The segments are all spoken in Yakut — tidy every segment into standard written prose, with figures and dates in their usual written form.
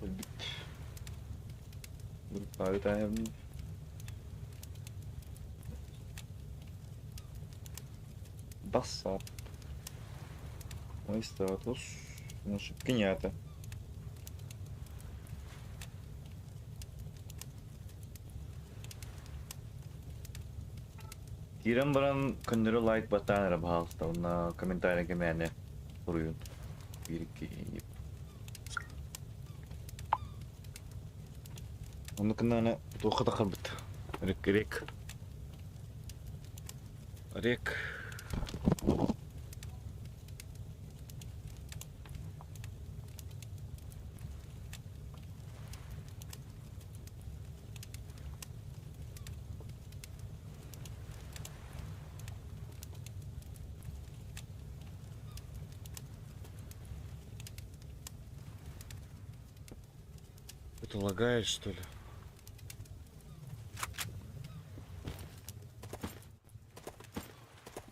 Өлбүт. Группаҕа Бассаап. Мой статус. Кинята. Киирэн баран көннөрү лайк баттаан эрэ баһаалыста уонна комментарийга мээнэ суруйун. Биир икки Оннук гыннаҕына туохха таххарбыт? Рек рек. Рек. Это лагает, что ли?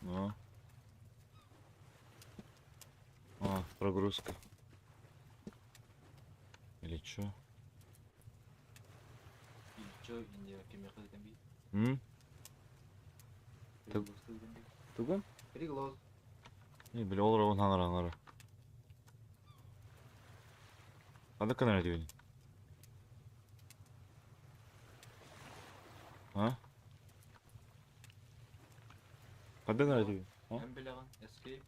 А. А, прогрузка. Или чё? Или чё, кимиэхэ М? Тугун? Приглас. Не, били ол оҕун хаҥара хаҥара. Ханнык гынар этибин? А? Ханнык гынар этибин? А? Эн билэҕин, escape.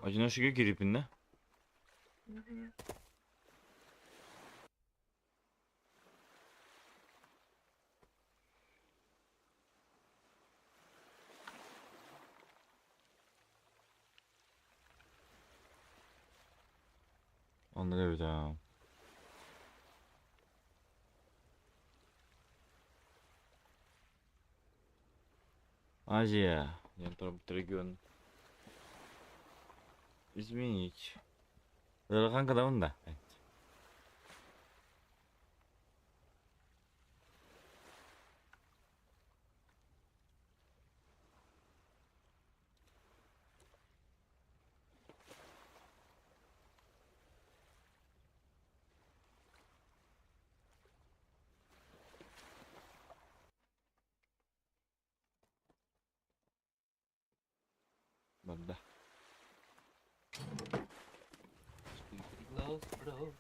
Одиночкага киириппин да? Онно эбит Азия. Диэн турбут регион. Изменить. Ыарахан кадабын да? Барда. Pretty close, bro.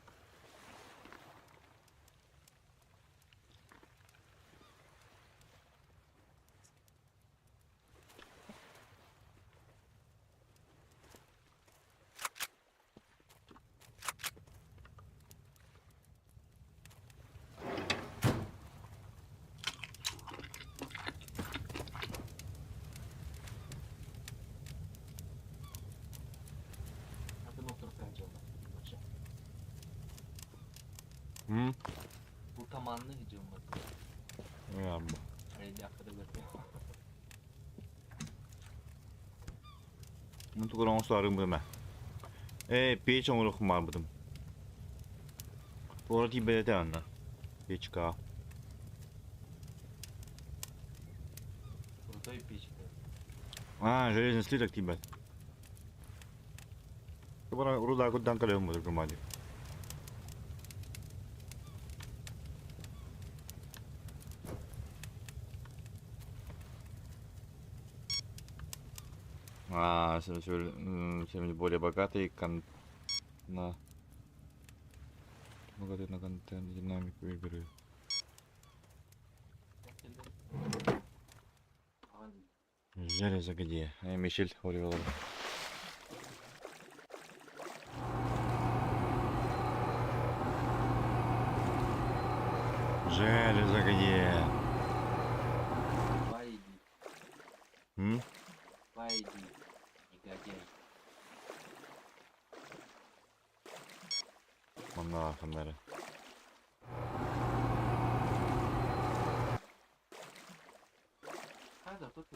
Атын островтан дьылла. М? Бу таманны дьылмат. Ямба. Мун тугар оҥостуарым быма. Ээ, печь оҥоруохпун баарбытым. Туора тиийбэт этэ анна. Печка. Крутой печь. А, железный слиток тиийбэт. Бара уруда куддан кэлэм бу гымади. А, чем более богатый кон... на богатый на контент динамику игры. Железо где? Мишель Оривалов. Железо где? Войди. М? Войди, негодяй. Манна ханнары. А, да, тут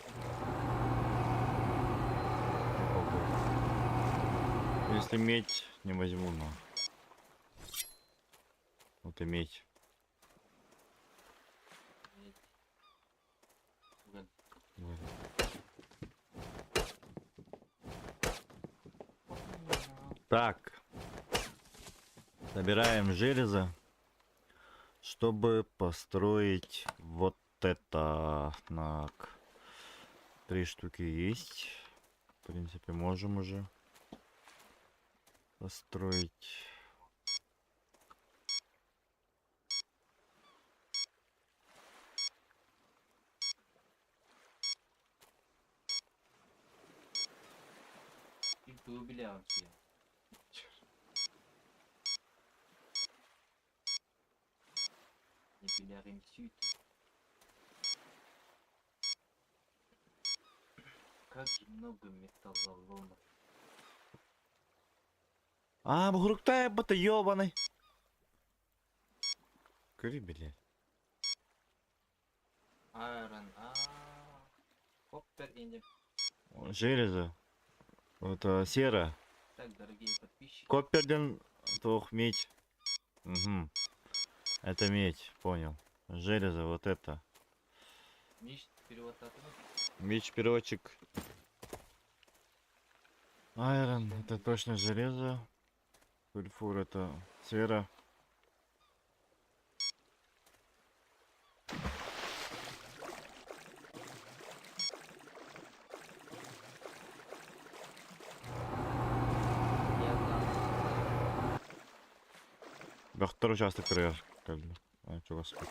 Если медь не возьму, но. Вот и медь. Медь. Уголь. Вот. Так. Собираем железо, чтобы построить вот это. Так. Три штуки есть. В принципе, можем уже построить. Тугу билэҕин сиэн. Не билэҕин сүүт. Как же много металлолома. А, буһуруктаай бата ёбаный. Көрүй биле. Iron, а Copper или... Железо. Это сера. Так, дорогие подписчики. Copper диэн туох медь. Угу. Это медь, понял. Железо вот это. Меч перевод Меч переводчик. Iron, это точно железо. Сульфур это сера. Я знаю. Бөхтөр участоктарыгар кэллэ. Чугаспыт.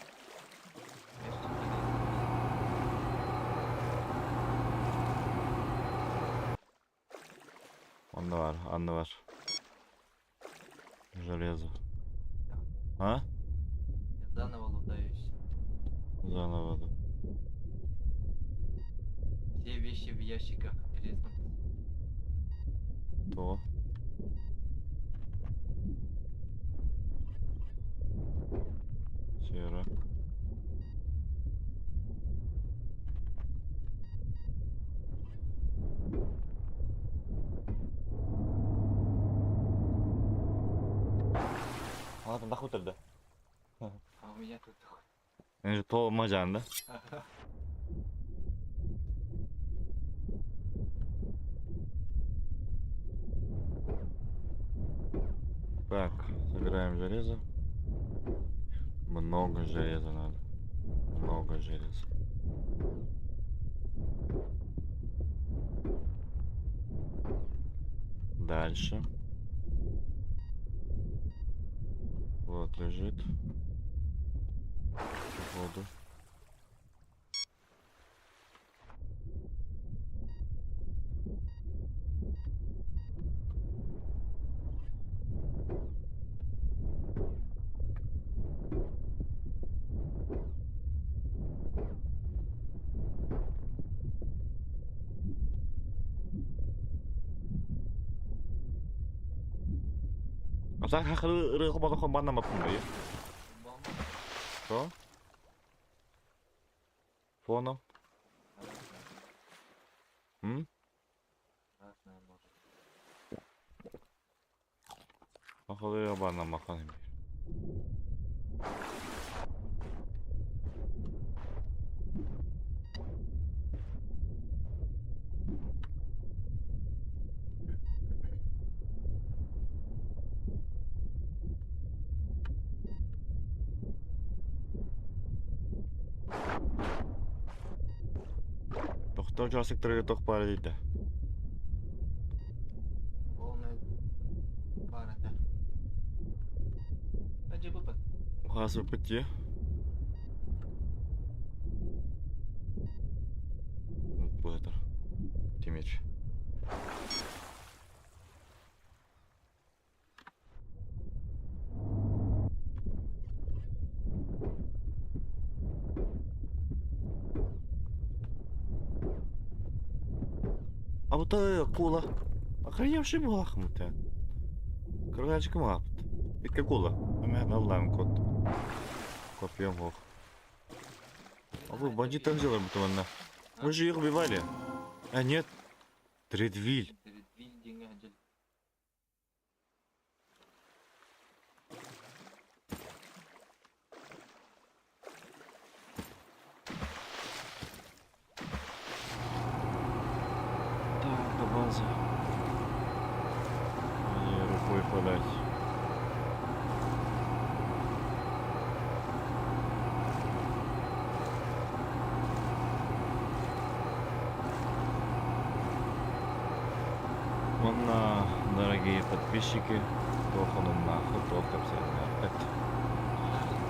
Онно бар, анны бар. Железо. А? Я заново лутаюсь. Заново, да. Все вещи в ящиках. Интересно. То. Сера. Ладно, нахуй тогда. А у меня тут То мажан, да? Так, собираем железо. Много железа надо. Много железа. Дальше. Вот лежит. Воду. А так хахы банна маппын Что? Фоном? М? Разное может. Хахы банна махан. Тохтор участоктарга тох баар дейді. Полная пара, да. Аджи выпад. Хас выпытте. Бу это. Тимир. А вот акула. Охреневший махмут. Крылячка мапт. Икки акула. Мен Аллахым кот. Копьем ох. А вы бандитов взяли будто вон. Мы же их убивали. А нет. Тредвиль. Тредвиль деньги отдел. Так, до базы. Продать. Уонна, дорогие подписчики, туох онуннааххыт, туох кэпсээннээххит.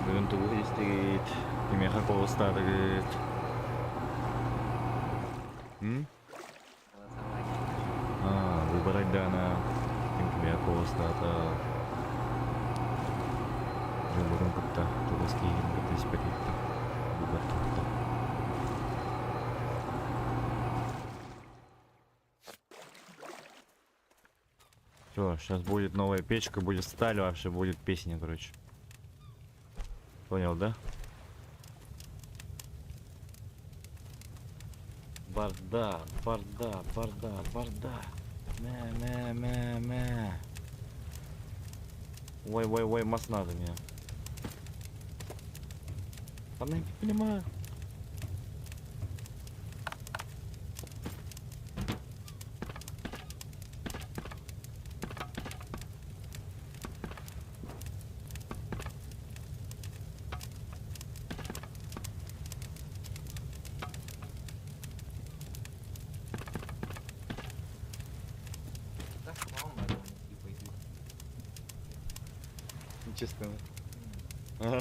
Бүгүн тугу истигит, кимиэхэ куоластаатыгыт? М? Голосование. А, выбор Айдана, ким кимиэхэ куоластаата. Дьоллорун кытта, чугас киһигин кытта испэтииттэн выбор тутта. Все, сейчас будет новая печка, будет сталь вообще, будет песня, короче. Понял, да? Барда, барда, барда, барда. Мэ, мэ, мэ, мэ. Ой, ой, ой, мас надо мне. Она не понимаю. Так мало надо, типа идут. Честно. Ага.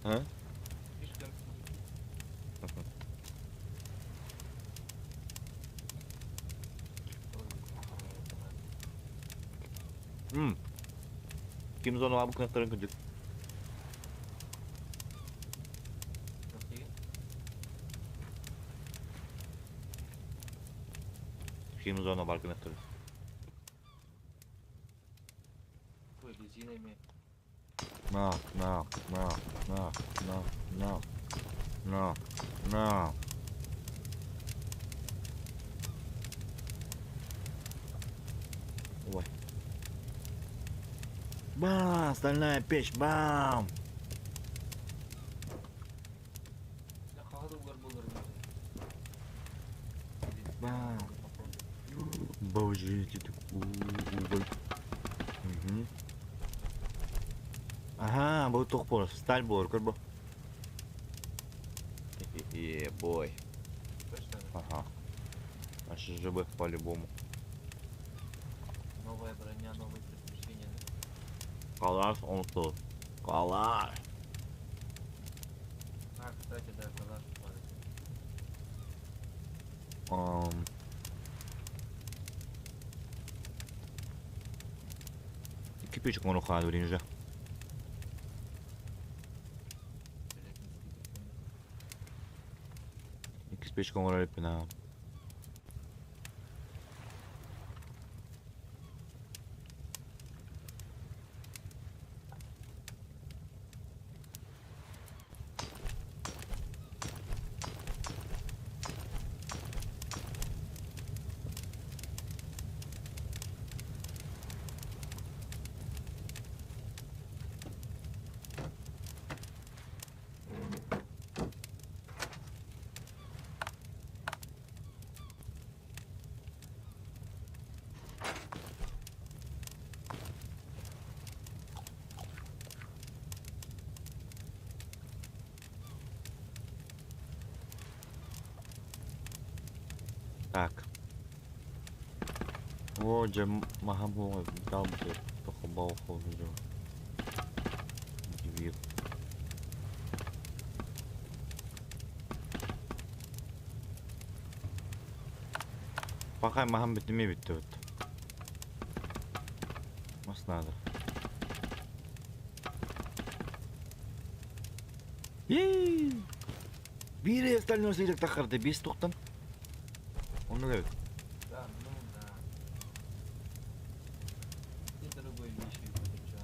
А? Слишком. М. Ким зону абыкнаттарын күдүк. Ким зона бар кынаттары. Ой, резинами. На, на, на, на, на, на, на, на. Ой. Ба, стальная печь, бам! Бам! Боже, эти уголь. Угу. Ага, бұл тоқ болар, сталь болар, көр бұл. Е, бой. Ага. Аж ЖБ по-любому. Новая броня, новые приключения. Калаш он что? Калаш. А, кстати, да, калаш падает. Кирпичик можно хаду ринжа. Кирпичик он пина. Так. О, дьэ маһа буола талбыт тохобоохо Дивир. Пока маһам бүтүмэ бүттү вот. Мас надо. Бири остальной сыйлык тахарды бес тоқтан. Оны керек. Да, ну да. И другой вещи будет, чё.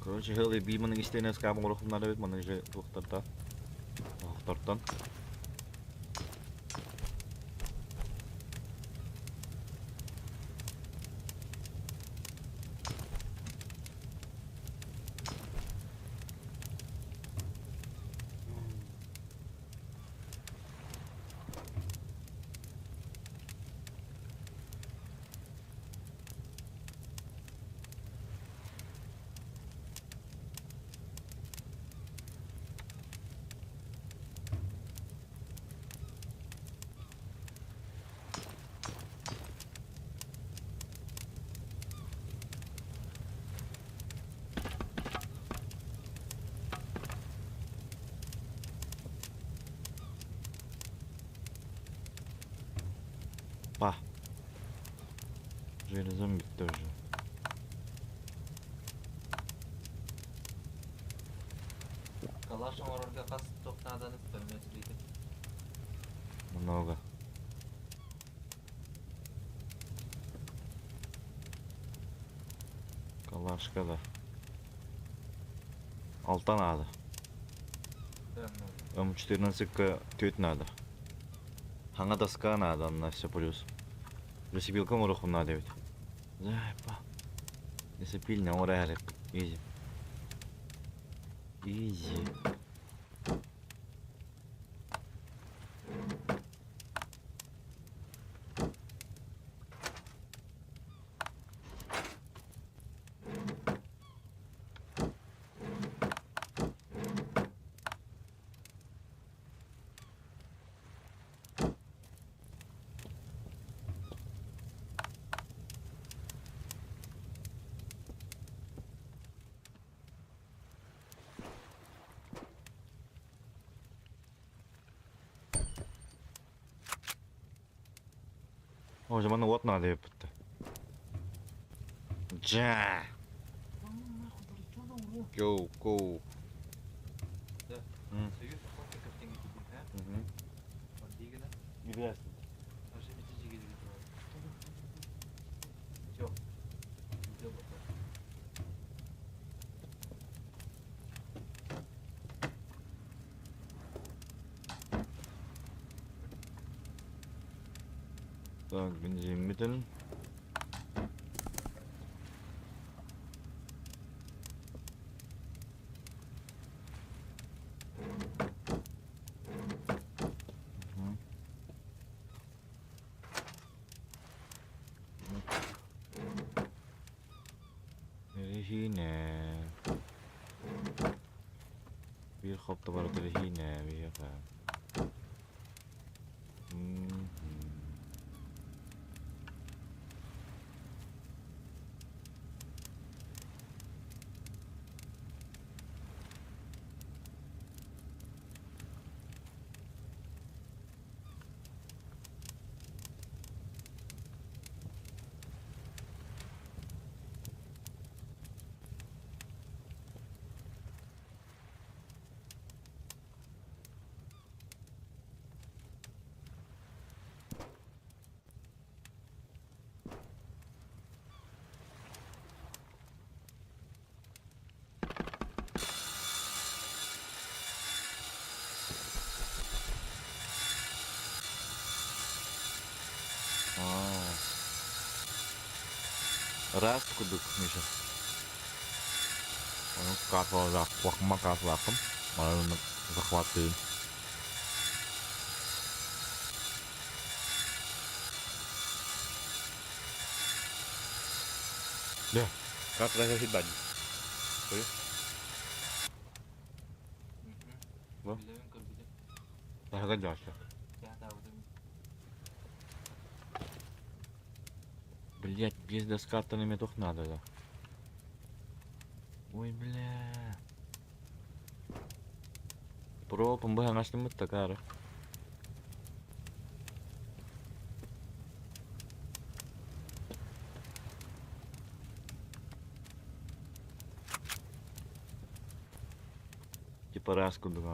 Короче, хелли би мының истене скабын орохымнары бит, мының же туқтарта. Охтартан. Па. Железом bitti уже. Калаш оҥорорго хас туох нааданы поймете Много. Калашка да. Алта надо. М14 түөрт надо. Хаҥа доска надо, на все плюс. Лесопилка оҥоруохпун наада эбит. Зайпа. Лесопильня оҥорор Изи. Изи. О, манна уот наада эбиппит. Дьэ! Go, go. Так, бензин Эрэһиинэ. Биир хопто барыта эрэһиинэ биһиэхэ. Ыраас курдук, Миша. Ону кафелаахпын, кафелаахпын, манан захваттыын. Дьэ, кафелаах сирбэт. Бу? Таһыгар дьааччы. Блять, без доскаттан эмиэ туох наада да? Ой, бля. Пропом быһаҥастыммыт такаары. Типа раз курдук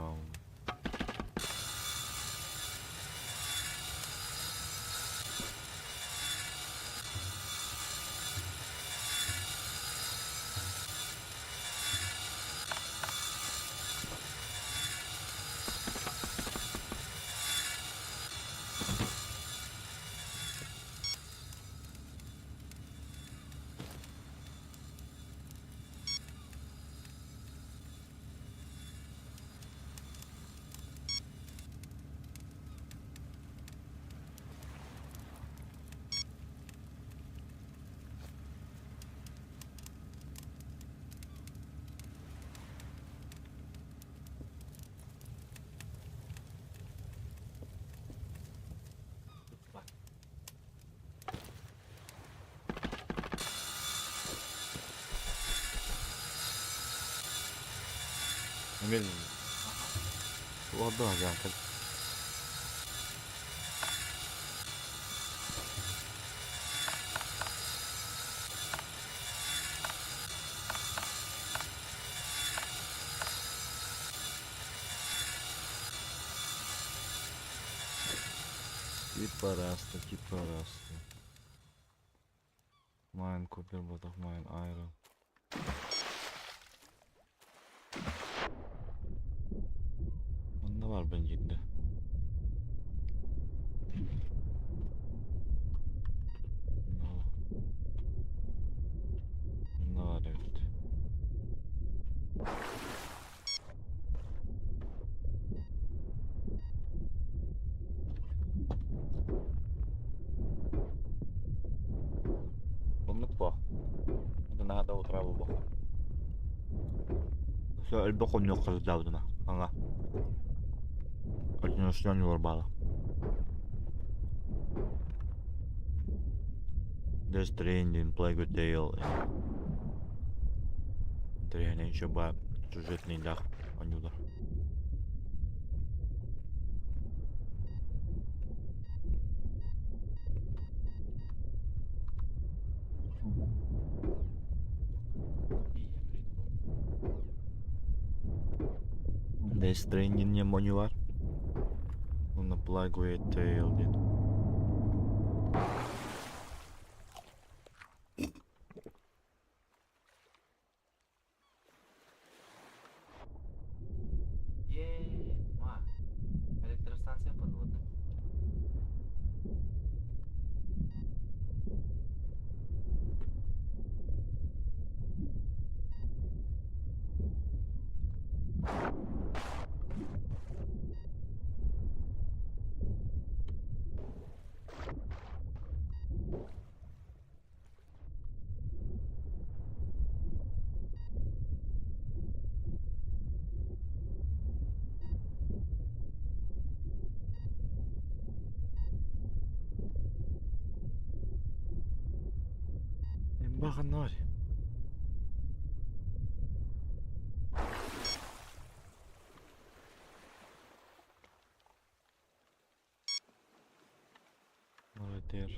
Эмиэ Уордуҥ дьаҥкыл. Типа раста, типа раста. Mine copper буолбатах, mine iron. Манна баарбын дьиҥнэ. No. Манна баар эбит. Оннук буо. Наһаа да утара буолбакка. Өссө элбэх хонньуохха сылдьабытына аҥа. Одиночнай ньуурбаала. Death Stranding, Plague Tale Интэриэһинэй еще баар сюжетныйдаах оонньуулар. Death Stranding диэн оонньуу баар. Уонна Plague Tale диэн. Е, ма. Электростанция подводная. Баҕаннар. Мародер.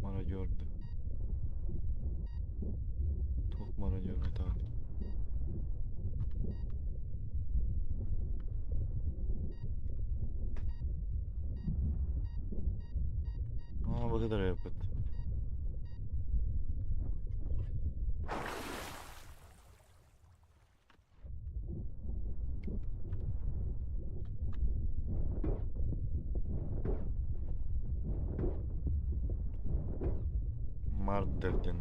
Мародерды. Туох мародер этаҕын? Аа, благодаря эппит. Мардер диэн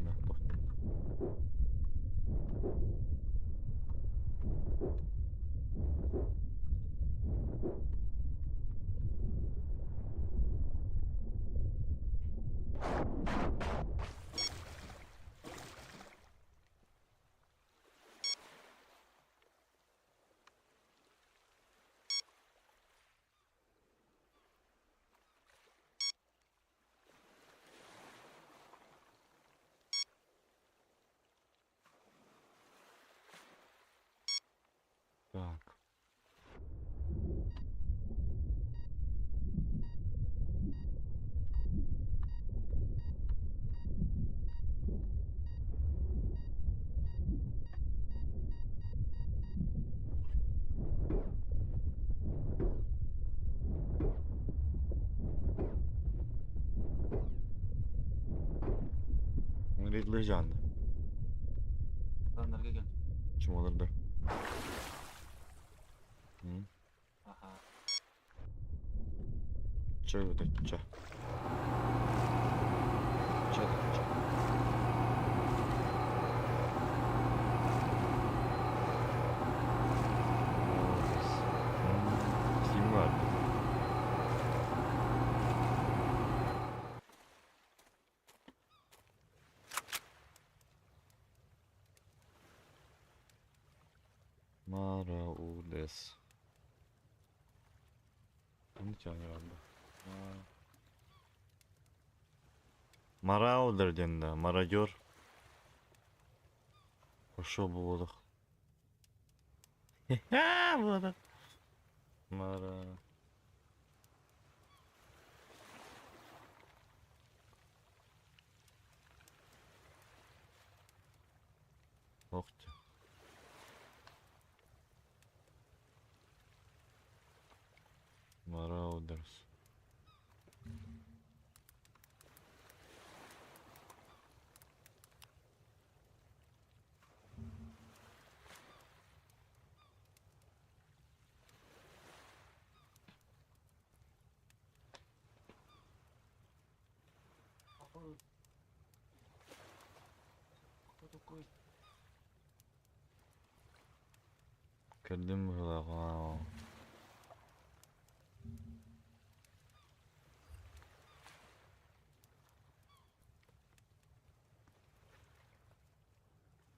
Так. Ыҥырыыллыы Даннарга кэл. Чумаларда. М? Аха. Чэ это чэ. Чэ да чэ. Молодец. Символ. Marauders. Marauder диэн да, мародер. Пошел буолуох. Буолуох. Мара... Ох ты. Marauders. Кто такой? Көрдүм быһыылаах аа.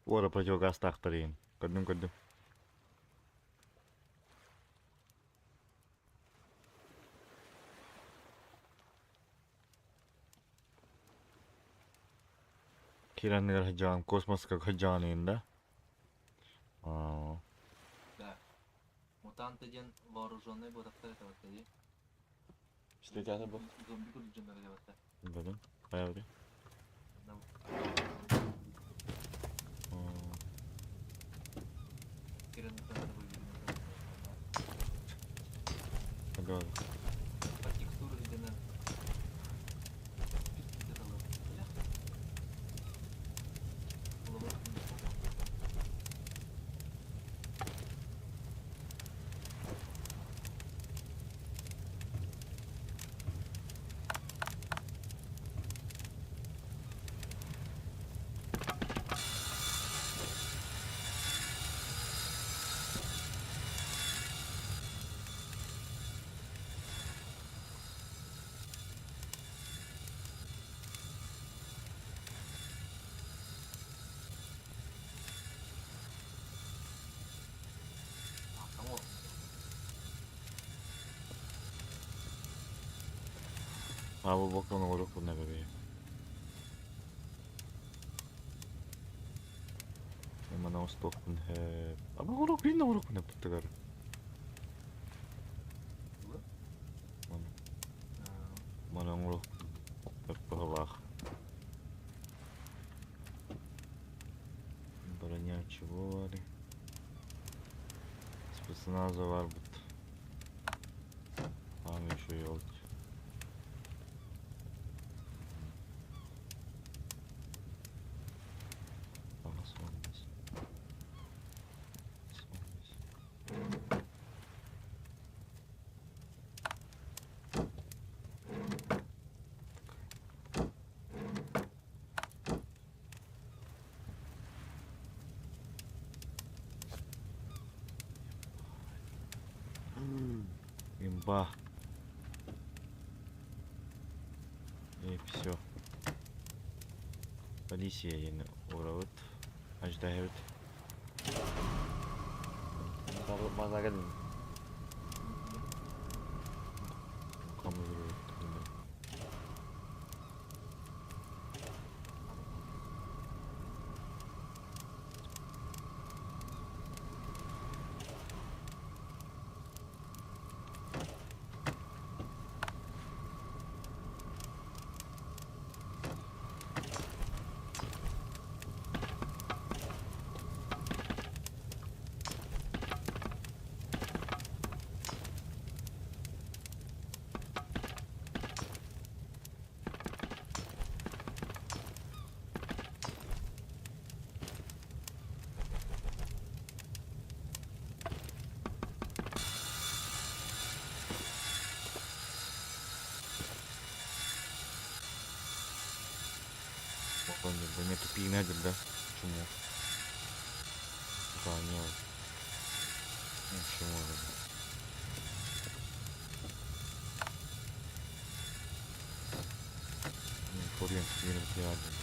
Уора противогазтаахтар иһин. Көрдүм көрдүм. Кир анныгар сылдьаҕын, космоска сылдьаҕын иһин да? Аа. Да. Мутанты диэн вооруженный буотахтар этэ дии. Встречаться был? Зомби курдук дьоннор этэ Билбэтим. Хайа Ага. По текстуру видно. Аабы бокон оҥоруохпун эбэбиэ. Манан оҥостуохпун сөп. Аба оҥоруох оҥоруохпун эппиттигэр. Маны оҥоруохпун сөп быһыылаах. Броня чего баарый? Спецназа баарбыт. Аан үчүгэй ол. Таҥас уоннас. Имба. И все. Полиция диэн уурабыт. Аждаһыбыт. Мазага дин. Бу тупиина да? Чему? Да, не. Чему? Korean community admin.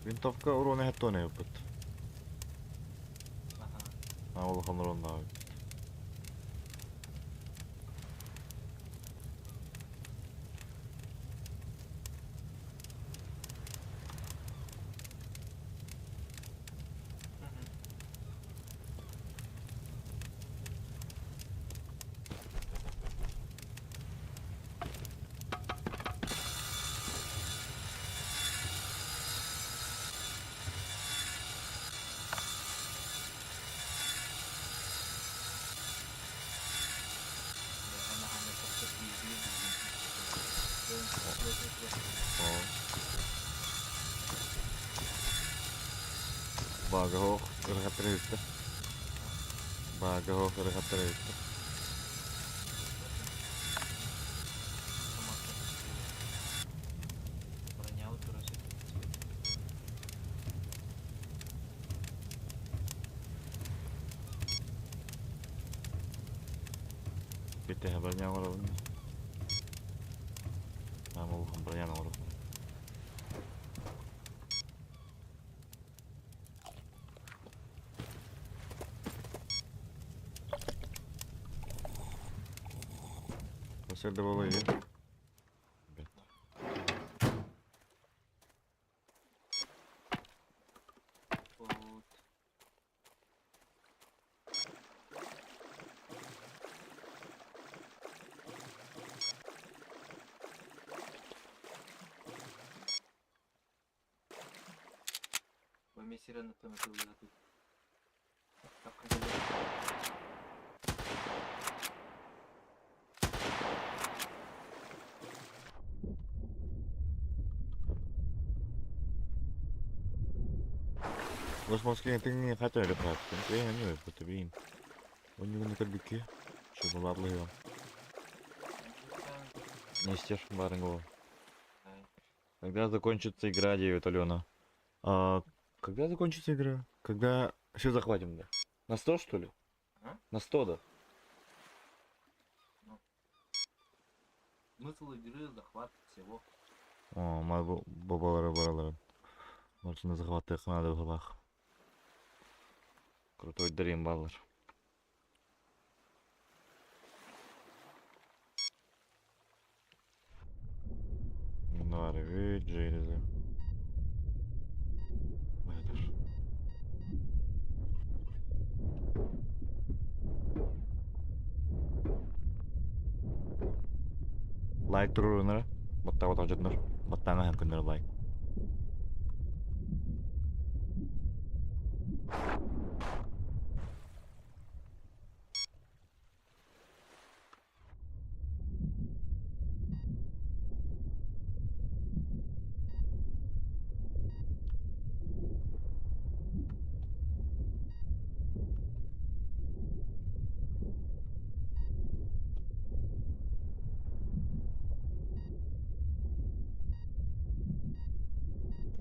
Винтовка уруона хэттуон эбиппит. Аа улахан уруоннаах эбит. Баага ырыхаттара эбиттэ. Баага ырыхаттара эбиттэ. Бүтэһэ броня оҥоробун. Аам улахан броняны оҥоробун. Сырда буолуо Космоска тыҥ хата өлө хааттым. Эһэни өлбүтэ биин. Онньугуну көрбүккэ. Шобалаблыйым. Нестер барыҥ Когда закончится игра, девять Алена? А, когда закончится игра? Когда все захватим, да? На 100, что ли? А? На 100, да? Ну. Смысл игры захват всего. О, ма бабалары баралары. Барсына захваттык надо бабах. Крутой дрим баллар. Норвич, Бадар. Лайк турурунара. Баттаа отожотнор. Баттаана ханкыннар лайк.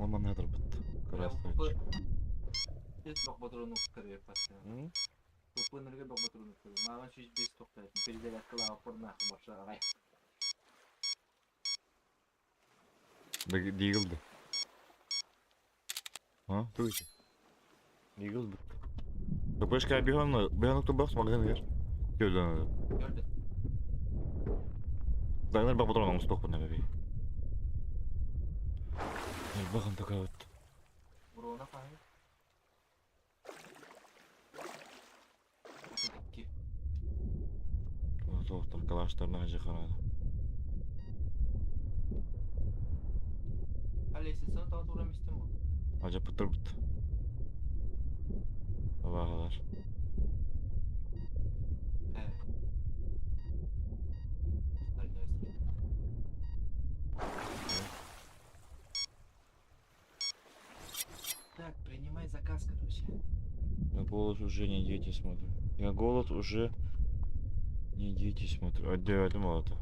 Он манна турбут. Красавчик. Дигилди. А, тугу Дигил бит. Көпөшкә биһон биһон тубах магазин Көрдөн. Дагнар бак патрон оңустук бу неби. Бакын такая вот. Тоқтар калаштарына хажы қарады. Ажа пытыр бит. Абагалар. Так, принимай заказ, короче. Я голос уже не дети смотрю. Я голос уже не дети смотрю. А где я думал это?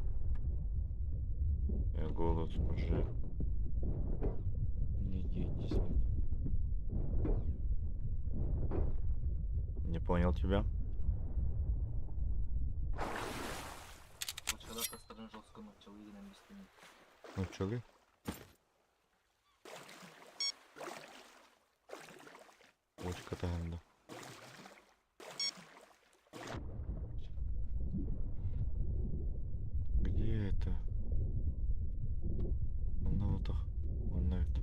Я голос уже не дети смотрю. Не понял тебя. Нуччалыы? Бочка таһында. Где это? Манна отох. Манна эбит.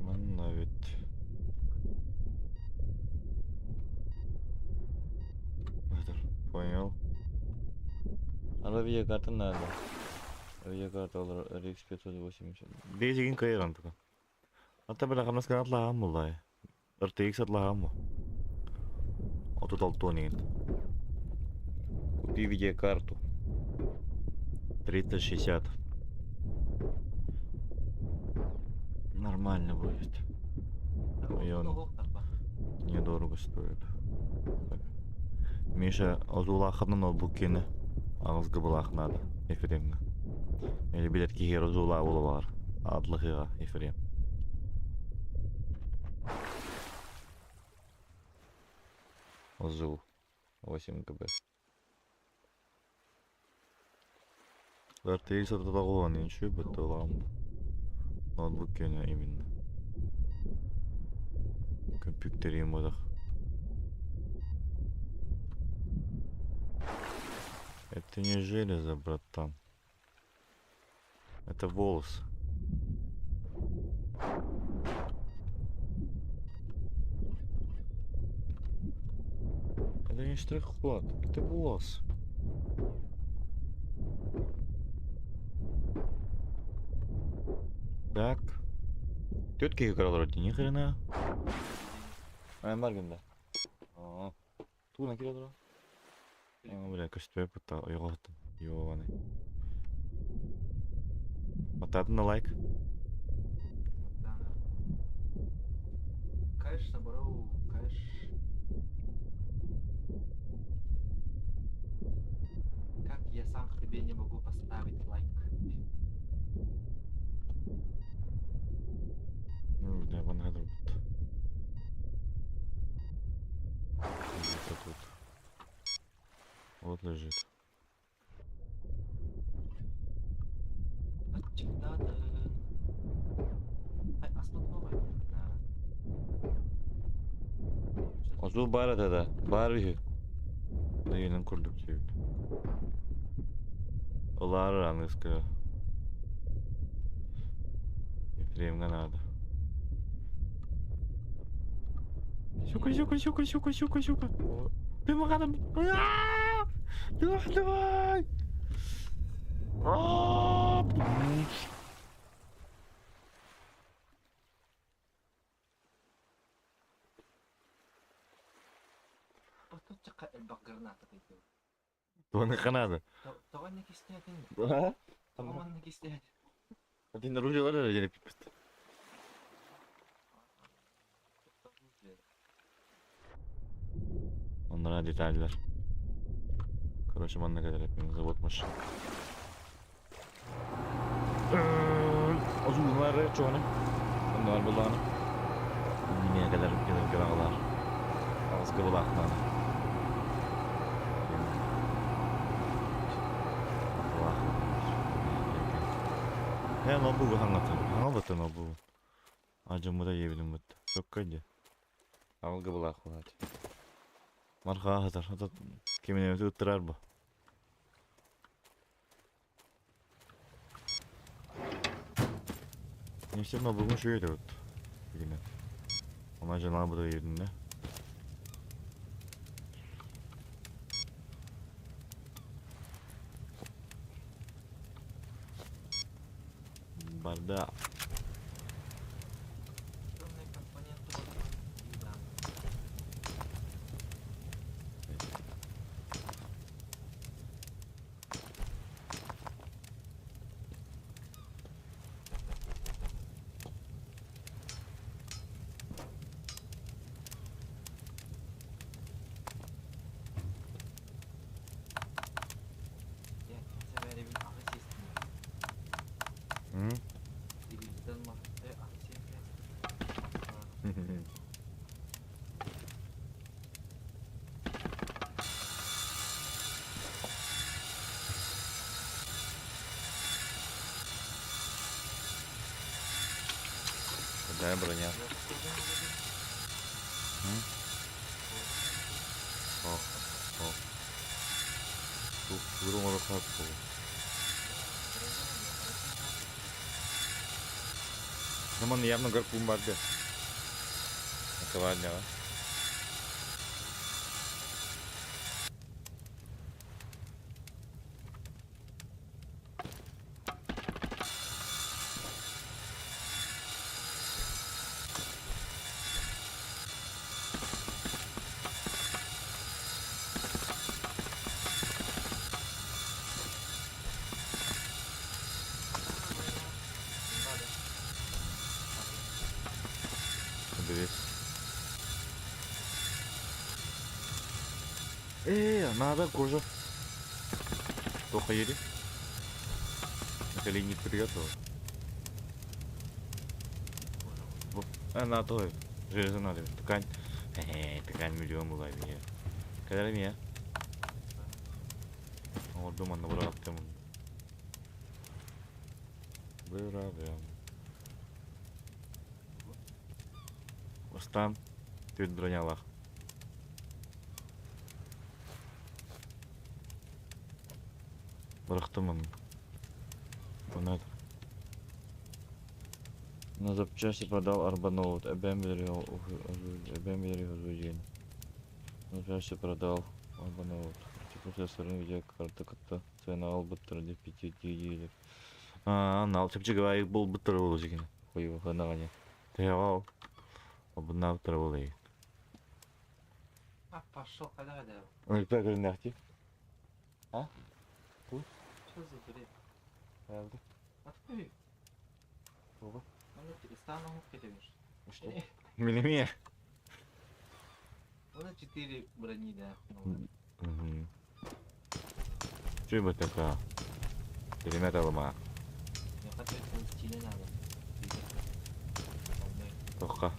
Манна эбит. Понял. Ара видеокарта надо. Видеокарта олор RX 580. Бейзигин кайран тука. Ата била хамнас канатлаһаам буллай. RTX атлаһаам бу. 36 иһин. Купи видеокарту. 3060. Нормально будет. И он недорого стоит. Миша озуулаахынан ноутбук киэнэ аҕыс гыбылаах наада Ефремҥа. Или билэр киһи озуулаа буола баҕар адлыһыаҕа Ефрем. Озул 8 ГБ. RTX сататаҕуон иншүү быттылаҕым ноутбук киэнэ именно. Көмпүүттэриим бодох. Это не железо, братан. Это волос. Это не штрих-код, это волос. Так. Тетки играл вроде, ни хрена. А, Маргин, да. Аа. Тугунан киирэ олорор? Бля, көстүбэт бытта ойоҕоһуттан. Ёбаный. Баттаатын да лайк. Кэш собрал, кэш. Как я сам себе не могу поставить лайк? Бля, манна турбут. Где-то тут. Вот лежит. Ачыктаатын. Ай, аспыт буолбай. Озул баар этэ да, баар үһү. Ыйынан курдук диэбит. Ылаары аныгыскыга. Ефремҥэ наада. Сука, сука, сука, сука, сука, сука. Ты маханым. Давай! Отучча элбэх граната кыйдыбыт. Туоныхха наада. Тоҕо инник истээтиҥ? Тоҕо маннык истээтиҥ? Один оружие эрэ диэн эппиппит. Оннора детальлар. Короче, манна кэлэр эппин завод машин. Озуулар чоҕуна. Онноор буллаҕына. Мине кэлэр кэлэр кэлэр Аҕыс кыбылаахтаана. Ээ, ноутбугу хаҥатын. Хаҥалбытын ноутбугу. Адьыммыта диэбитим бытта. Сөккө дии. Аҕыл кыбылаах буолааччы. Мархаа сытар. Ата киминэбити ыттырар бу. Не все ноутбугум үчүгэй этэ вот. Билигин. Она дьанаабыта диэбитиннэ. Барда. Электронные компоненты да. Да, броня. Ох, ох. Тур оҥоро Наман явно гарпун барды. Наковальняға. Подивись. Э, надо кожа. Тоха ери. Наколенник приготовил. На то. Железо надо. Ткань. Ткань миллион была меня. Когда меня? Вот дома набрал тему. Выравим. Остан. Түт бронялах. Бырахтым Оны На запчасти продал арбаноут. Эбэм диэн. На запчасти продал арбаноут. Процессорын видеокарта кытта цена албыттар деп пяти диили. А, нал чепчига бол буттар болу жигин. Ой, ханагане. Теау. Обнавтар болу. А, пошел, когда да. Ой, пәгірін А? Что за бред? Правда? Откуда? Ого. Стану кетемиш. Что? Милиме. Ну, 4 брони, да. Угу. Что бы такая? Переметала Я хотел стиле надо. Тоққа.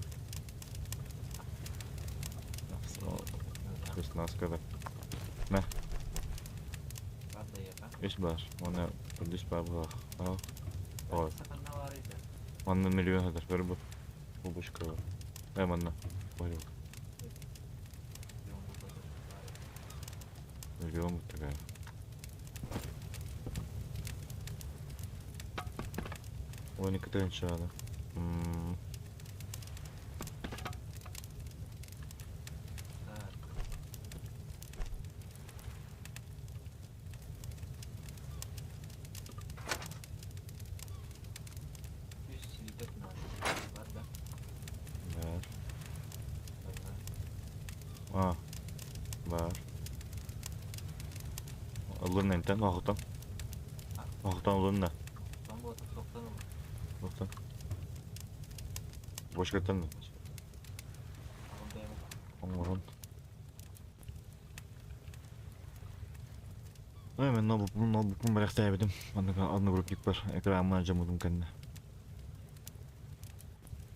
Шестнадцатка. На. Үс бар. Оны үс бар бұлақ. Ал. Ой. Манна миллион хатар. Бер бу. Бу бушка. Эй, манна. Ой. Миллион такая. Ой, не катанчана. Так. Бар. А. Бар. Ылын энтен ағытан. Ағытан ылын да. Тоқтан. Бошкаттан да. Оңырын. Ой, мен ноутбукпун барахтайбытым. Оннука одногруппник бар. Экранмын жамудум кэннэ.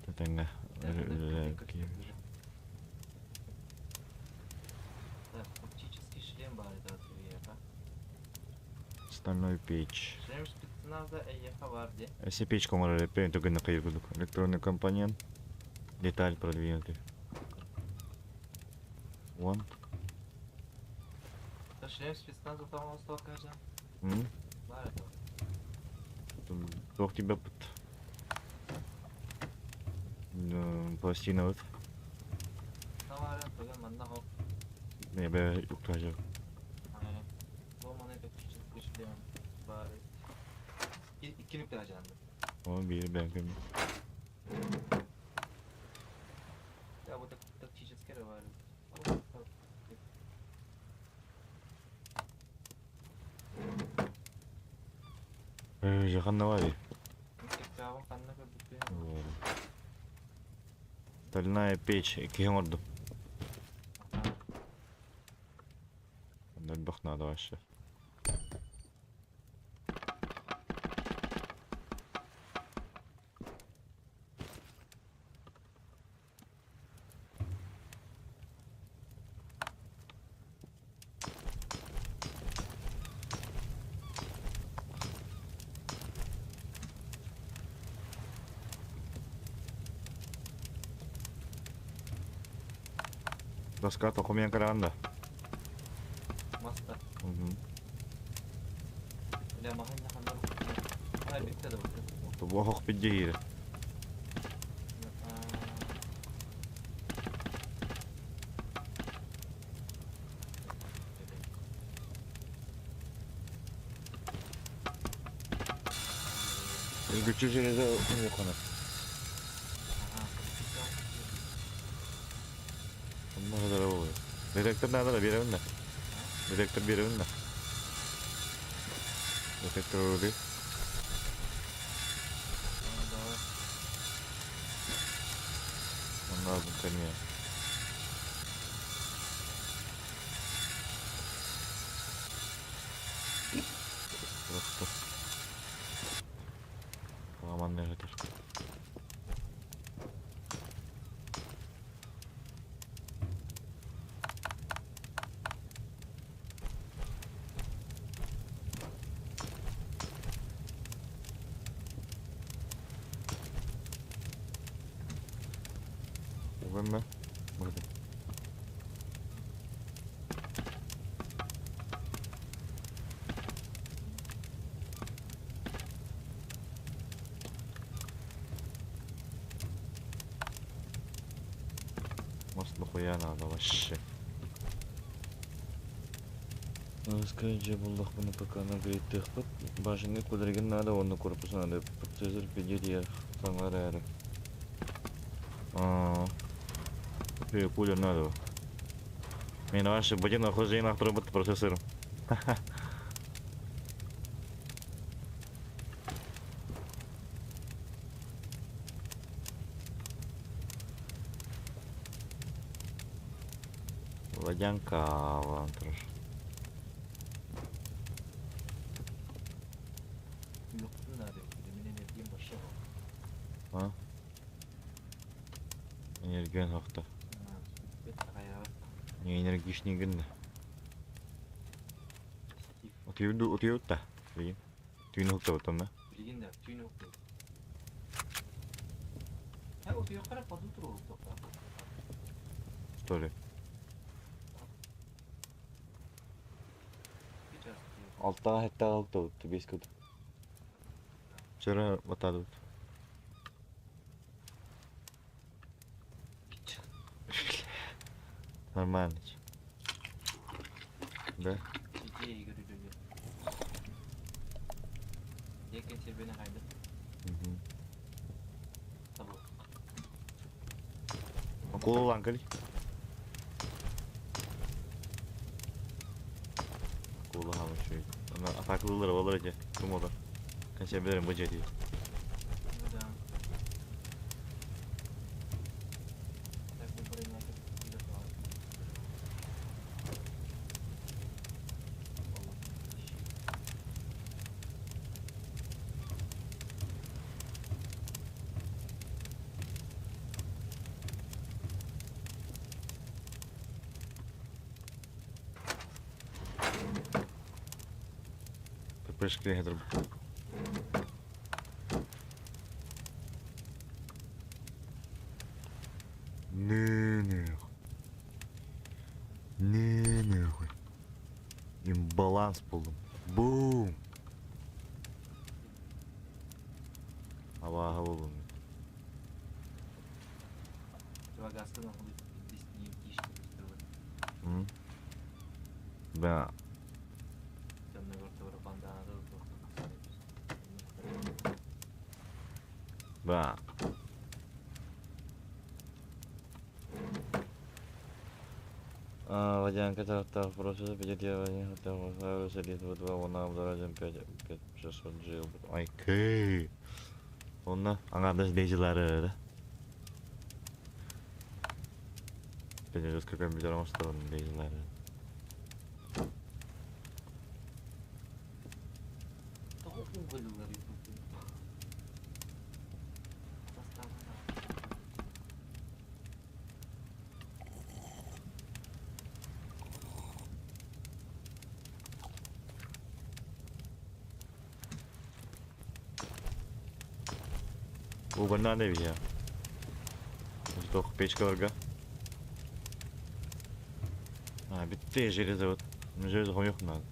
Тэтэнгэ. Так, оптический шлем бар это от Стальной печь. Шлем спецназа ЭЕХ Варди. Если печка может только на Электронный компонент. Деталь продвинутый. Вон. Это шлем спецназа там столько же. Бар это. Туох тебя под пластина вот. Не, бе, уктажа. О, бир бәкем. Да, вот тактический револьвер. Жахан давай. Стальная печь, кем орду. Бах надо вообще. Доска токумуйан көрөҕүн да? Маста. Бля, маһын ханна Ай, бүттэ да бу. Бу оһох биддиһиирэ. Күчү железо хонор. Онно хадара буолуо. Детектор наада да биэрэбин да. Детектор биэрэбин да. Детектор уруди. Онно азын кэмиэ. Просто. Манна өтөр. Угэннэ бардым. Может нахуя надо вообще. Дьэ буллахпына пока нагайыттыахпыт. Башенный кулерген надо, онно корпус надо. Процессор пидеть саҥа эрээри. Кулер надо. Мен вообще бодин охождение ахтырбыт процессорым. Водянка турар. А? Энергиян хахта. Не энергичный гынна. Утуйду утуйутта. Билигин. Түүн уһуктабыттым да. Билигин да түүн уһуктабыт. Һэ утуйахтара под утро уһуктуохтаах. Что ли? Алтаҕа сэттэ уһуктабыт биэс кут. Вчера батадыбыт. Нормально. Да? Акулалаан кэлий. Акула хаама үчүгэй. Аны атаакылыыллара буолар этэ. Кым олор? Консервилэрин бу дьиэтигэр. Пепешки Не нахуй. Не нахуй. Имбаланс буллум. Бум! Абааһы буллум. Да. Да. Водянка тарафтаах процесс 5 5 600 жил. Окей. Онно аҥаардас дейжилары Пенежеска компьютер оҥосторон дейжилары. Угоннан эбит. Туох печкаларга. Bitti железо вот. Железо хомуйуох наада.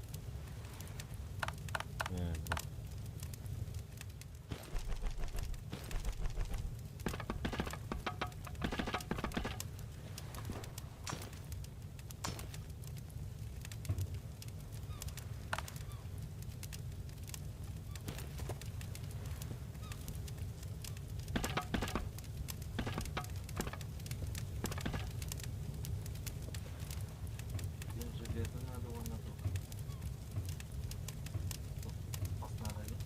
Блин, железо надо уонна туох. Мас наада дии.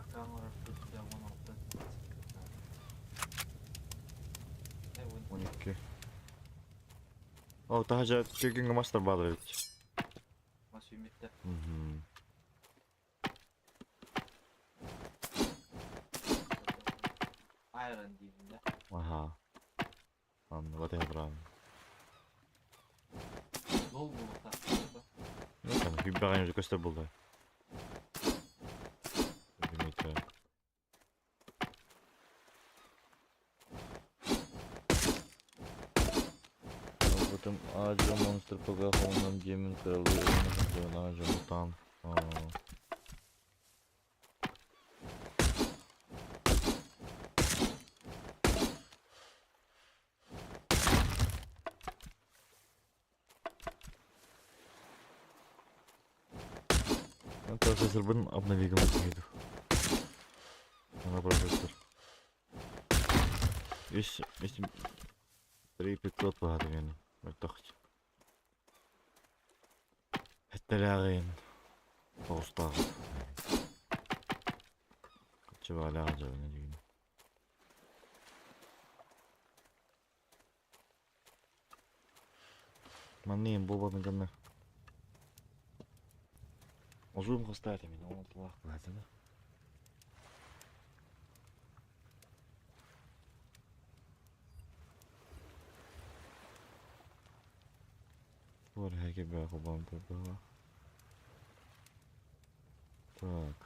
Акаан оҥорор күүстээх 16 12. О, таһырдьа күҥҥэ мастар бааллар эбит. Мас үүммүттэр. Iron диибин да. Аха. Анна батыһа туран. Нол буолуохтаах. Ну там хүббэҕин уже көстөр буолла. Билмейт. Потом Аджа Монстр ПГ Хоунам Демон Крылы Аджа Мутант. Процессорбын обновигым иду. Ана процессор. Үс, үс, 3500 баһады мени. Мөлтөх. Хеттелээҕин тоҕустаах. Чыбаалаах дьабына дьигин. Манныйын буолбатын гына. Озуум хостаата мин оҥолтулаах быһатына. Туор эһэки бөҕө холбоон турдаҕа. Так.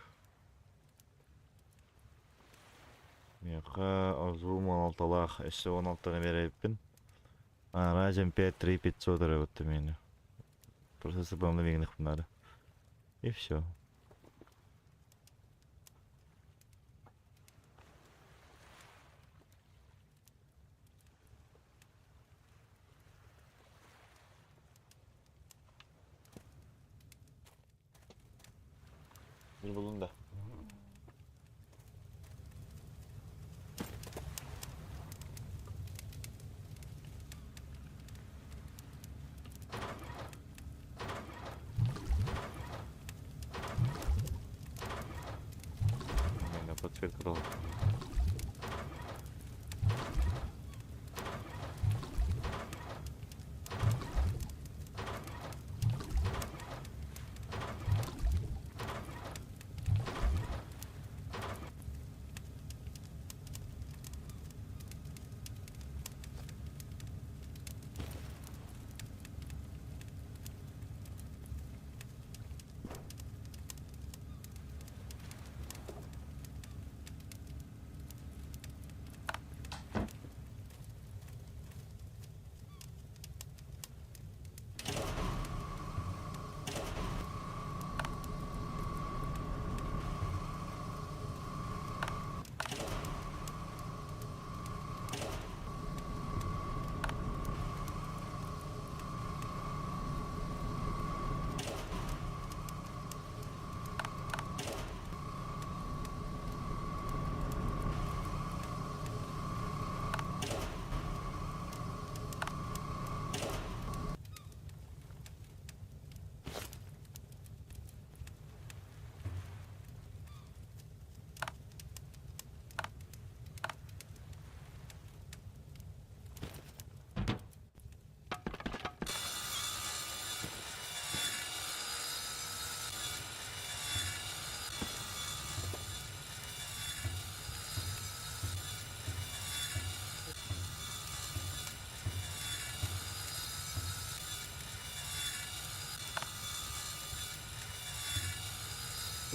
Миэхэ Озуум 16-лаах, өссө 16-ны биэрэбиппин. Ryzen 5 3500 эрэ миэнэ. Процессор обновить надо. И все. Bir bulun da. Менә подсветка дал.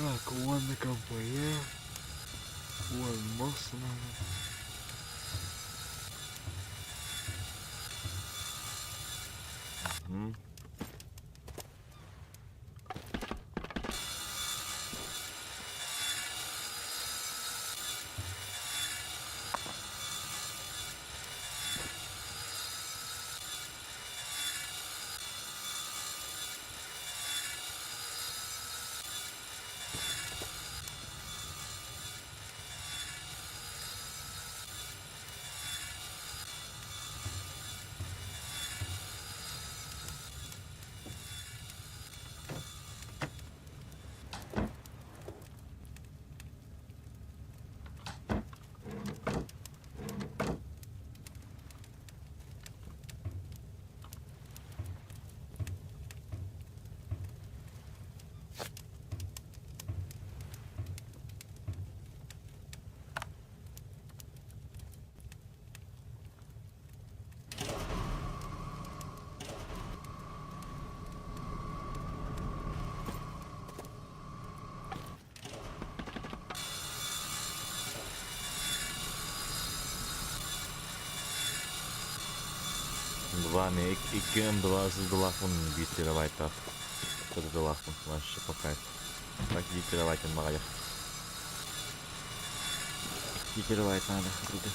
Так, уонна компания, уон мас надо. Мгм. Два ме икки М2 сыздылаахпын биир терабайтаах сырдылаахпын вообще пока так биир терабайтын баҕайы биир терабайт надо круто.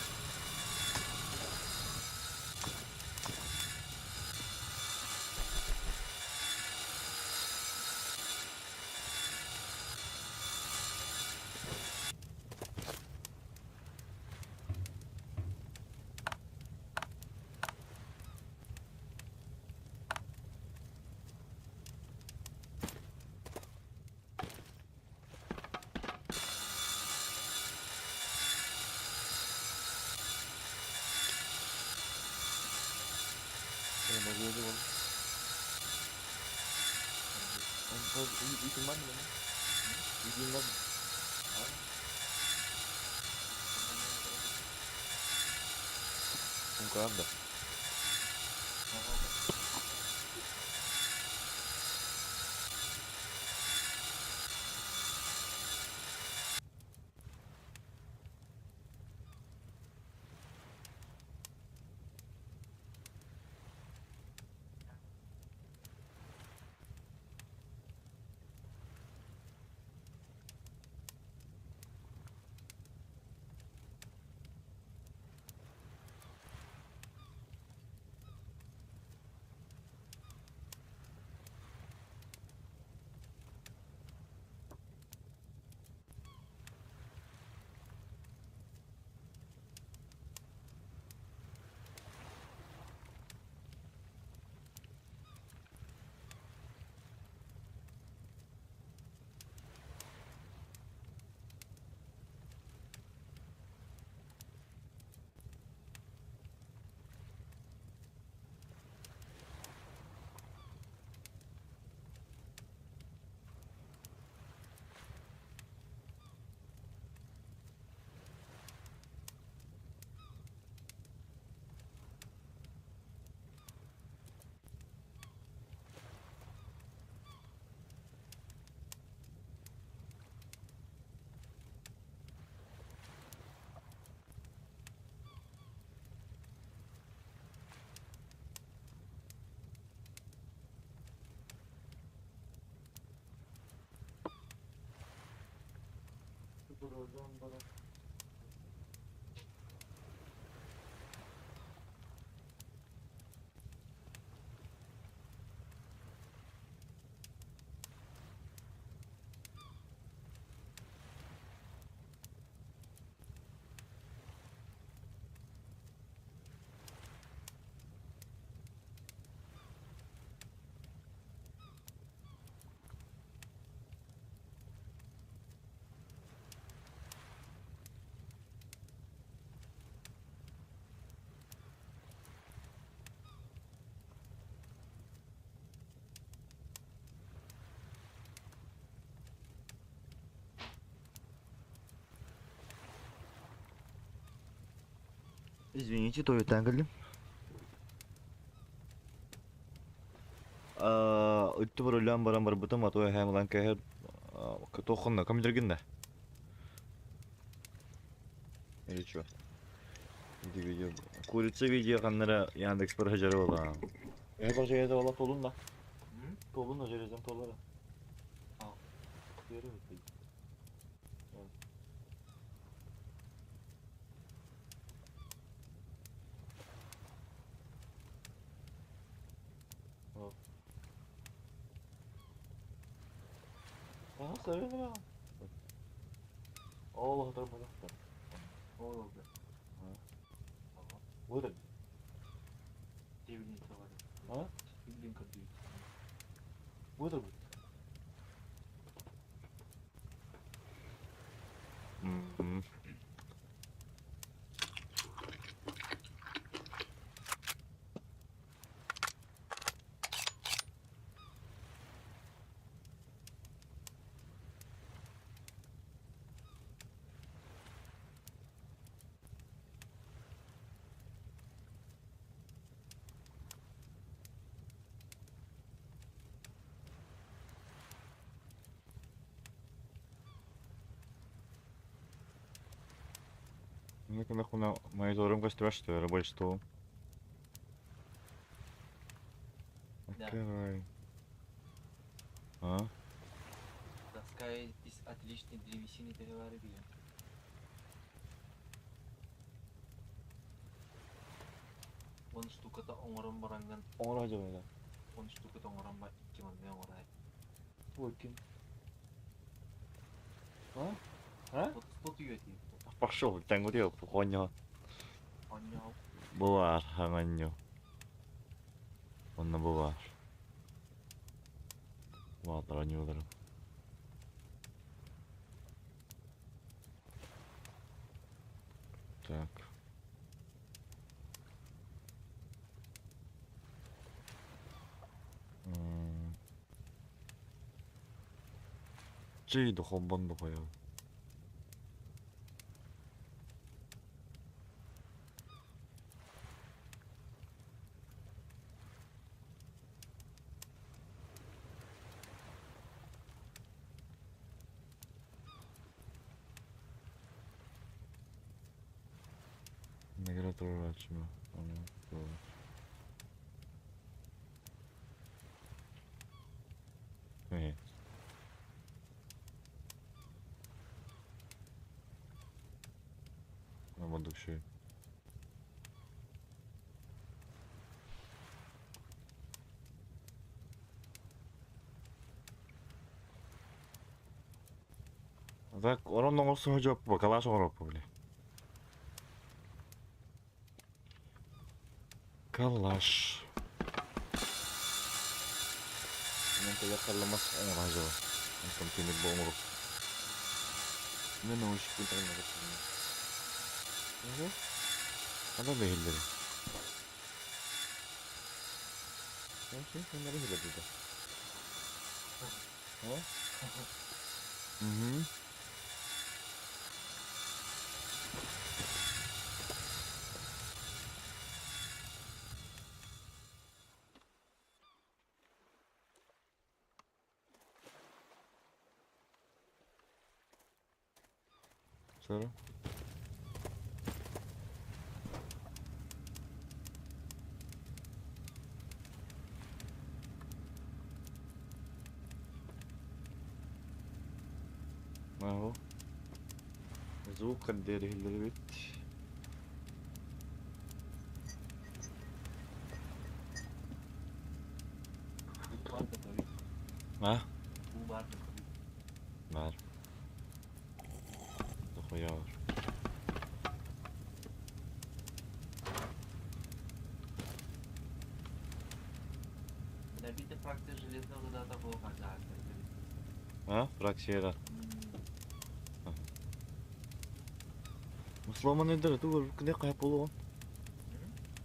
Правда? Извините, туалеттан кэллим. Өттү барыллаан баран барбытым, а то эһээм ылан кээһэр. Туоххунна, компьютергин да? Или чё? Видео, видео. Курица видео ханнара Яндекс барахажары буолаа. Это же это была толун да. Толун да железом толара. Ол Ол да. Мониторум көстүбэт рабочий стол. Да. Открывай. А? Доска из отличной древесины переварили. Он штуката оҥорон бараҥҥын, Оҥоро дьоҕойда. он штуката оҥорон ба икки манна оҥорой. Ой, А? А? Сто үйэтий. Пошел, тангурел, понял. Онньоу. Баар, хаҥанньу. Онно баар. Баалар аньууларым. Так. Чэй дохолбон дохойо. Негре турачма. Э. Мандукши. Так, орон оҥорсо жоп калаш оҥороппу били. Калаш. Мен таяққарламас оҥоро жаба. Онтон тимир бу оҥоруп. Мен оҥошпун тагын. Ада бэһиллери. Угу. Sarı. Аһо. Звук иһиллэрбит. Баар да көбүт. А? Уу баар да көбүт. Бар. Дохуя бар. Набита фракция железного рудата буолар А? Фракцияда. Мусломандар ту кне кайып болугун.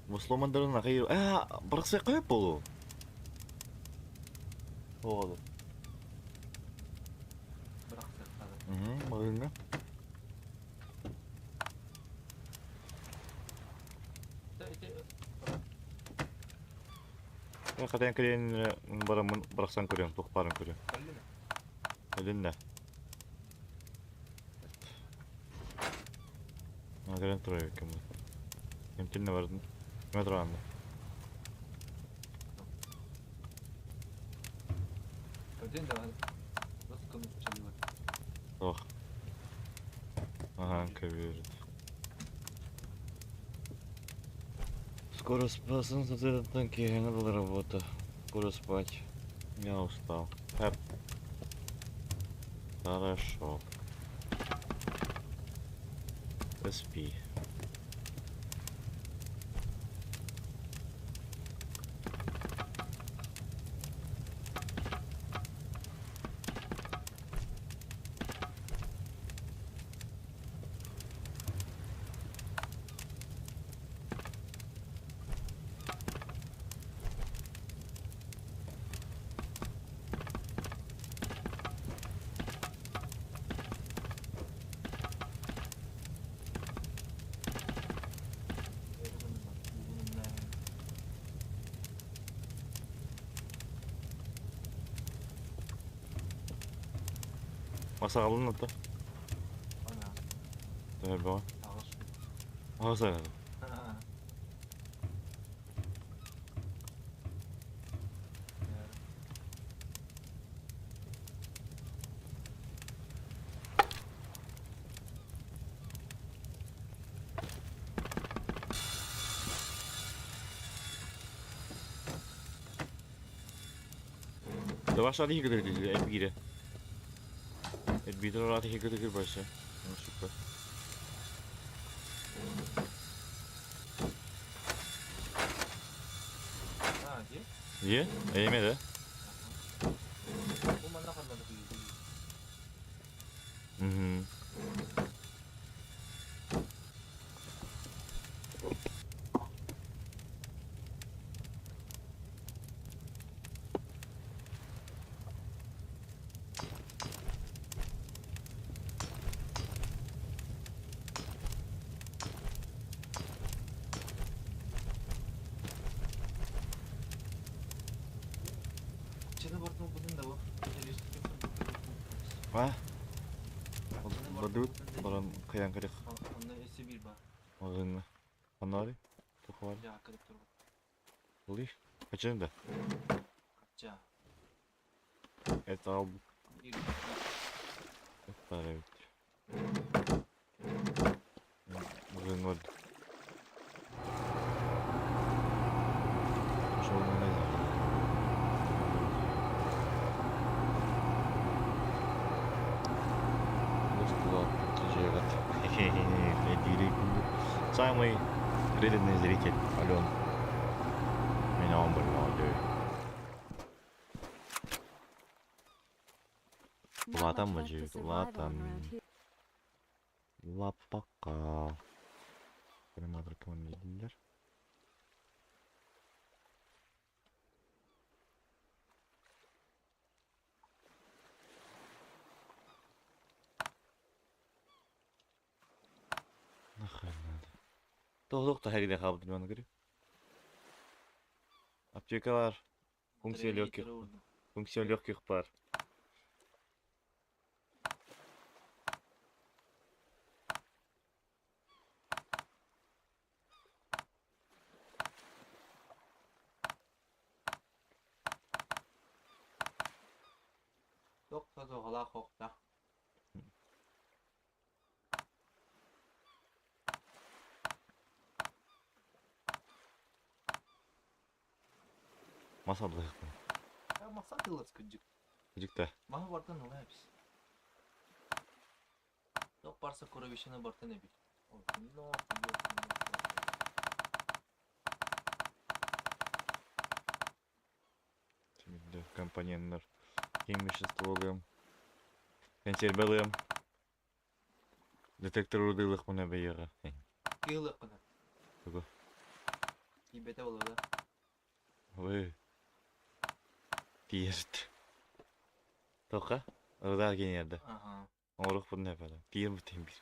Мусломандарын акайыр. А, баракса кайып болу. Оҕолу. Бырахсыахтара. Угу, магынга. Мен катан кирен барамын бараксан көрөм, тух барын көрөм. Кэллиме? Илиннэ. Кэлэн турар эбиккин бу. Эмтиннэ бардын. Кимэ тураҕын Көрдүн даҕаны. Бас көмүс чалыыбар. Суох. Аһаан көбүөрүт. Скоро спасен с киэһэҥи дылы работа. Скоро спать. Я устал. Хэп. Хорошо. Спи. Масаҕалын ото. Төһө Аҕыс эрэ. Давай кытары эбире. Эбире раат кытары больше. Ну супер. Е? Эйме да? Угу. А? Бадут баран каян керек. Магыңы. Анары? Тухвар. Ли? Качан да? Это ал. Это ведь. Магыңы. Пошел в магазин. Самый преданный зритель Ален. Меня он был. Not Улаатан much left to мужик, survive on улаатан. around here. Лаппакка. Крематор. Нахрен надо. Тоғдоқ та хәридә хабды мен көрү. Аптекалар. Функция легких. Функция легких пар. Масалдык. Жикте. Şimdi компоненттер. Химвещество алыам. Консерві алыам. Детектор урдылых мына бейеға. Тугу. Ой. Тиерт. Тоқа? Урдар кенерді. Оңыруқ бұны әпәді. Тиер бұтын бір.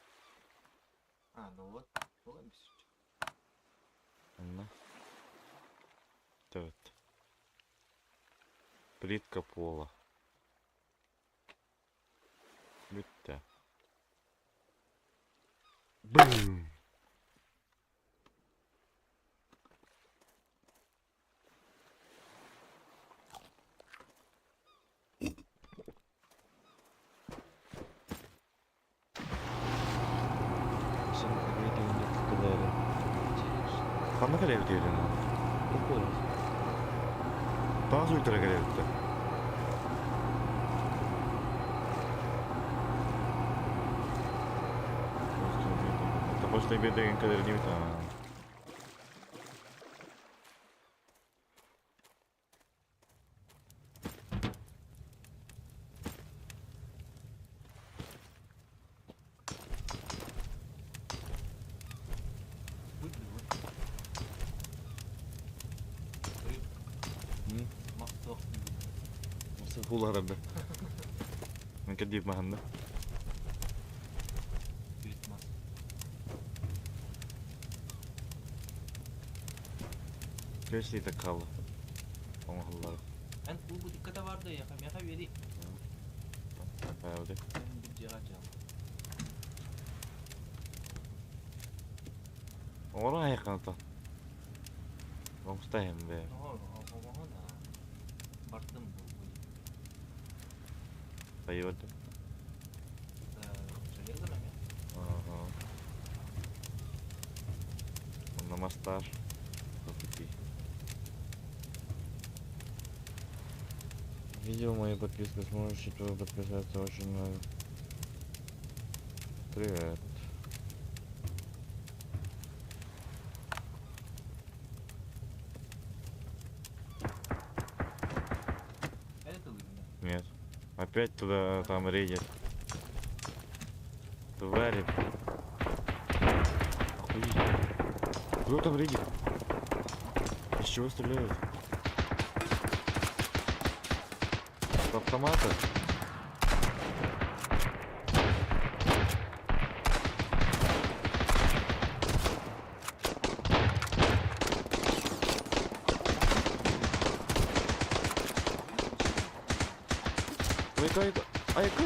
Анна. Төрт. Плитка пола. Бүттэ. Бум! Ханна кэлэбит диэтиҥ? Таас уйтара кэлэбиттэр. Почта биэрдэгин кэлэр диэбит аа. Хуларады. Кадип маханна. Көс хаалла. Оҥоһуллар. Эн клубу дикката барды яха меха бери. Правда. Оҥорон айыкканата. Оҥустайым бе. Бардым бу. Поёт. Железом эми? Ага. Намастар. Видео мою подписку, сможешь тоже подписаться очень много. Привет. Нет. Опять туда там рейдит. Твари. Охуеть. Кто там рейдит? Из чего стреляют? С автомата? Айка, айка, айка!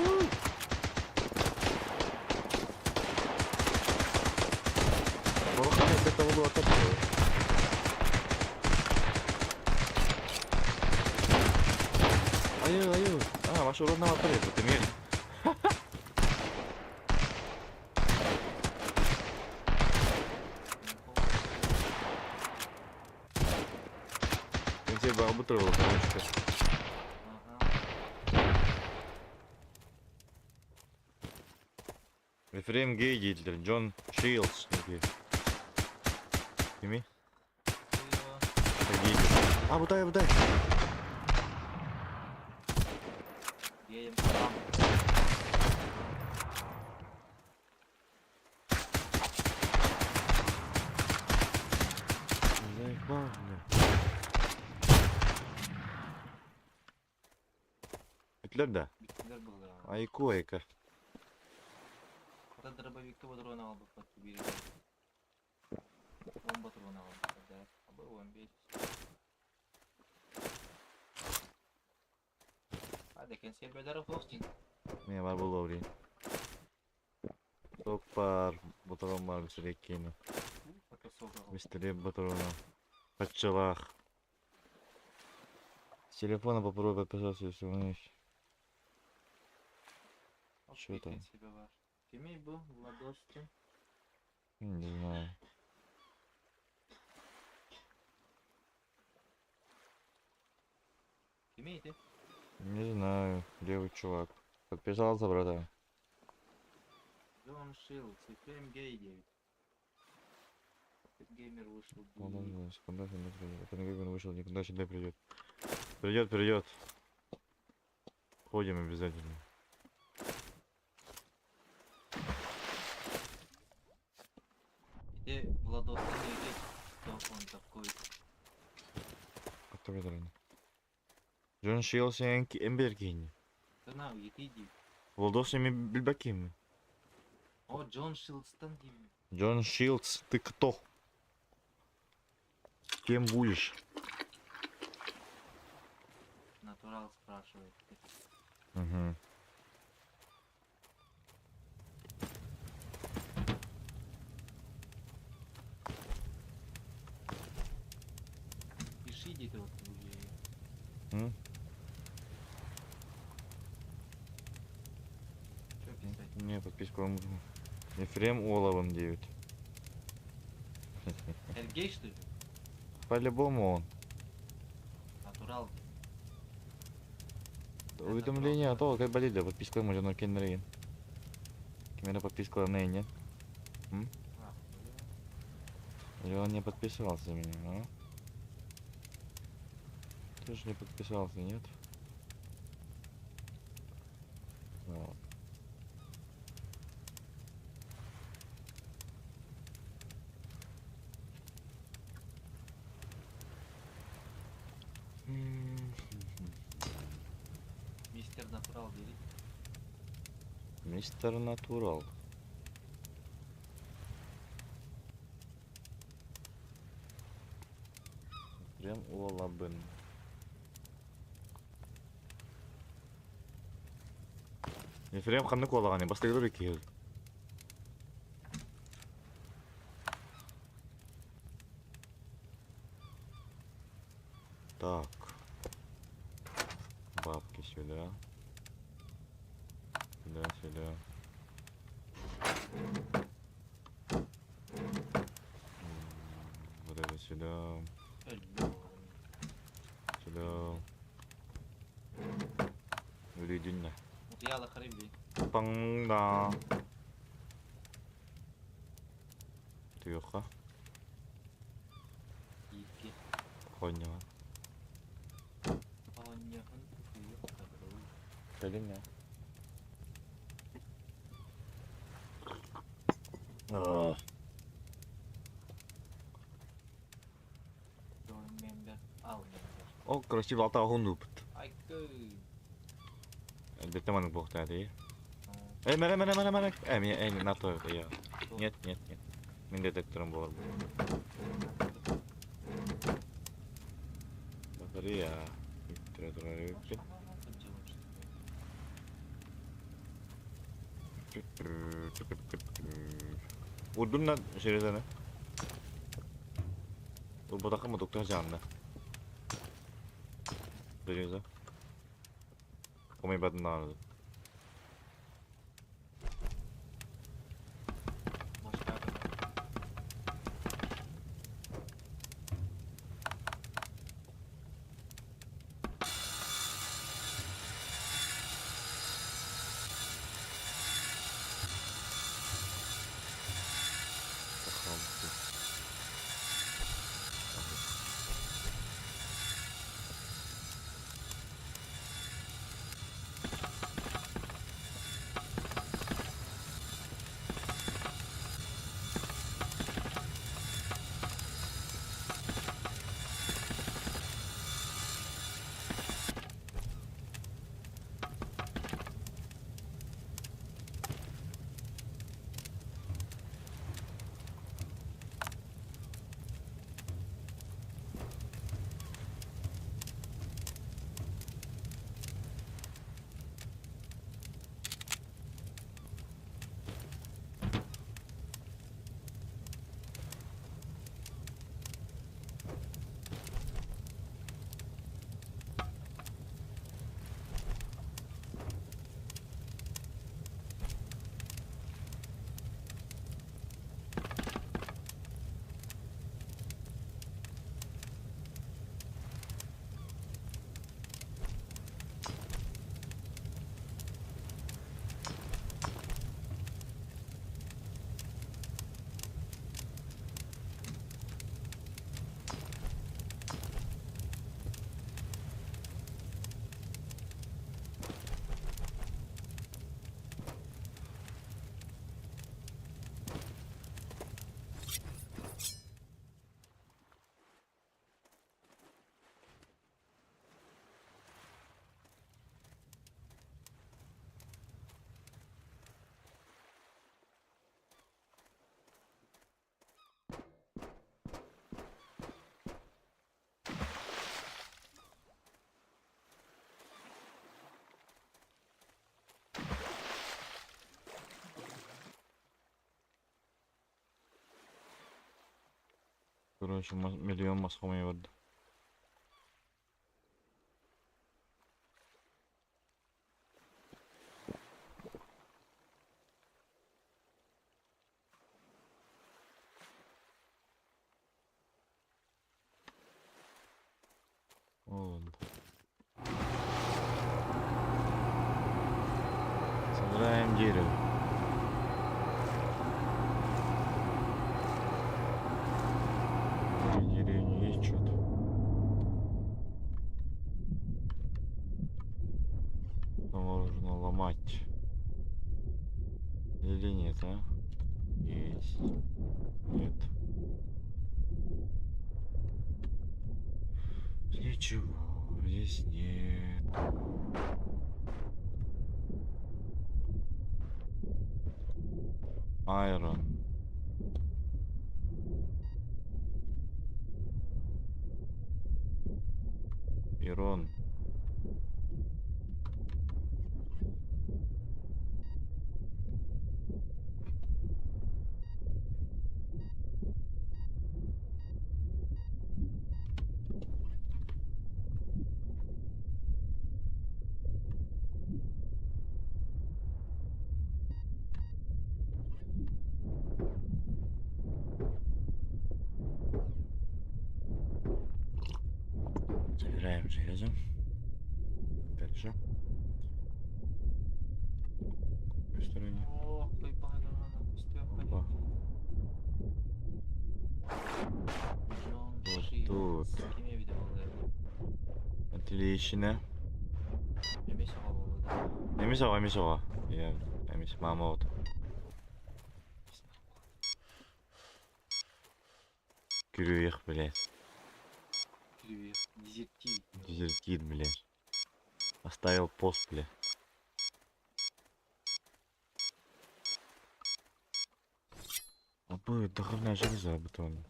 Порохами это было атаковано. Аю, аю. А, ваша уродная батарея, ты мель. Я тебе бабутровал, короче. Ефрем Гей дииллэр, Джон Шилдс Кими? Гей. А, бутай, бутай. Едем там. Заебал, бля. Бүттүлэр да? Бүттүлэр буолла. Айку айка. Хата дробовикка патрон аҕалбыппыт биир. 10 патрон аҕалбыттар да. Абы 15. А, кэнсиэрбэлэрэ суох дии. Не бар буолуо Сок баар, патрон баар бисиреккиини. Пока сок аҕал. Бистилиэп патрона. Хаччалаах. С телефона попробуй подписаться, если умеешь. Чё там? Кэнсиэрбэ баар. Кимий бу? Владос ким? Не знаю. Кимий ты? Не знаю. Левый чувак. Подписался, братан. Джон Шилдс, Ефрем Гей 9. Геймер вышел. Он, куда сюда придет? Это он вышел, никуда сюда придет. Придет, придет. Ходим обязательно. Где Владос не кто он такой? Кто это? Джон Шилдс эмбер киһини. Тына, ети дии. Владос эми билбэккин. О, Джон Шилдстан дии. Джон Шилдс, ты кто? Кем будешь? Натурал спрашивает. Угу. Не, подписка Ефрем Уоловым диэбит. Сергей, что ли? По-любому он. Натурал. Уведомление о том, как болит, да, подписка можно кеннерин. Кемере подписка на нет? М? Или он не подписался за меня, а? Тоже не подписался, нет? Вот. Мистер Натурал бери. Мистер Натурал. Прям уолабын. Ефрем ханнык уолаҕаный бастыгылар икки Так. Бабки сюда. Сюда, сюда. Вот это сюда. Сюда. Үлүйдүннэ. Утуйаала хариб Паҥда. Туйуохха. Икки. Хонньоҕо. Оонньоһон утуйуохха бро. Кэлин Join member. Al member. О, красиво алта оһун ыыппыт. Айкы. Элбэттэ маннык буолуохтаах дии. Эй, мэрэ, мэрэ, мэрэ, мэрэ. Э, меня, эй, на то, я. Нет, нет, нет. Мин детекторым буолар. Батарея. Урдун на серьезно. Урбатаха мотуктан жанна. Серьезно. Комай батын. Короче, миллион масхомай барда. Ол Собираем дерево. В деревне есть что-то. Что можно ломать? Или нет, а? Есть. Нет. Ничего здесь нет. Iron. Ирон. Забираем железо. Дальше. В той стороне. О, Опа. Вот тут. Отлично. Эмис эмис оҕо. Я эмис мама вот. Күрүөх, блядь. Дезертир. Дезертир, блядь. Оставил пост, блядь. А будет до хрена железа бетона.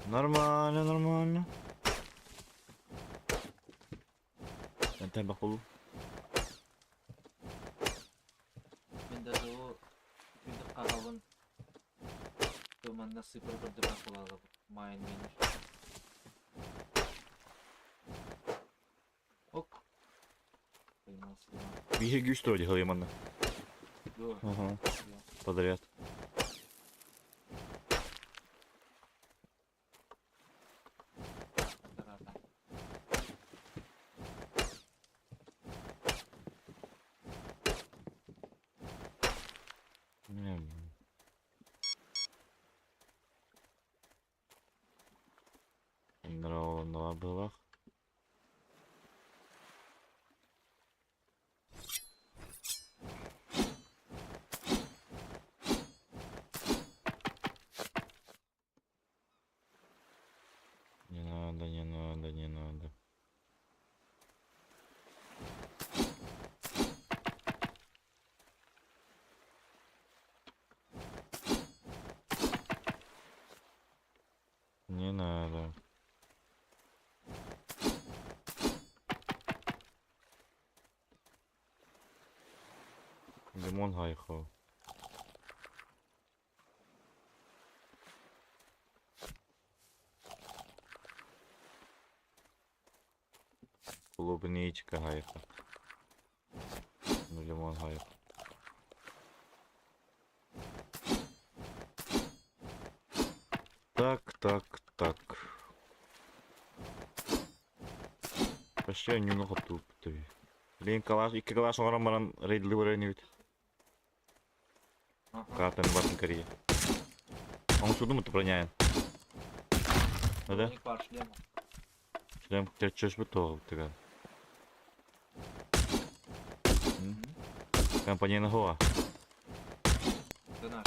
Нормально, нормально. Это бахул. Мен даже о күндүк хаҕабын манна сыпыр көрдөрөн кулаҕы майн мин. Ок. Поймался. Биһиги үс вроде манна. До. Ага. Подряд. Тарата. Не. Здорово, было. Не надо, не надо, не надо. Не надо. Лимон гайхо. Клубничка гайха. Ну, лимон гайха. Так, так, так. Вообще немного туп ты. Блин, калаш, икки калаш оҥорон баран рейдли баран эбит. Картаны барын Корея. Оҥсудум броняйын. Да? Ник бар шлем. Шлем чөчөш бит тыгар. Компания Гоа. Да наш.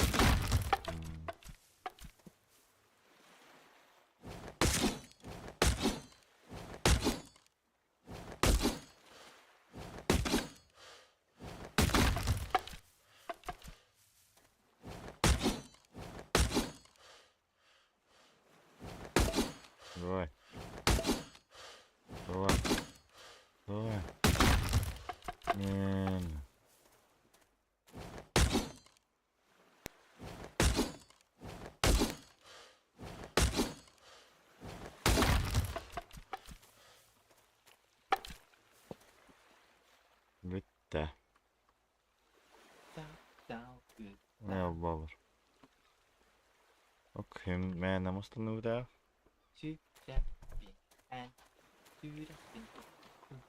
Давай. Давай. Давай. Не. Бүттэ. Down, good. Не балар. Ок. Хим мээнэ мустаныбыта. Сүрэхпин эн сүрэхпин туттум.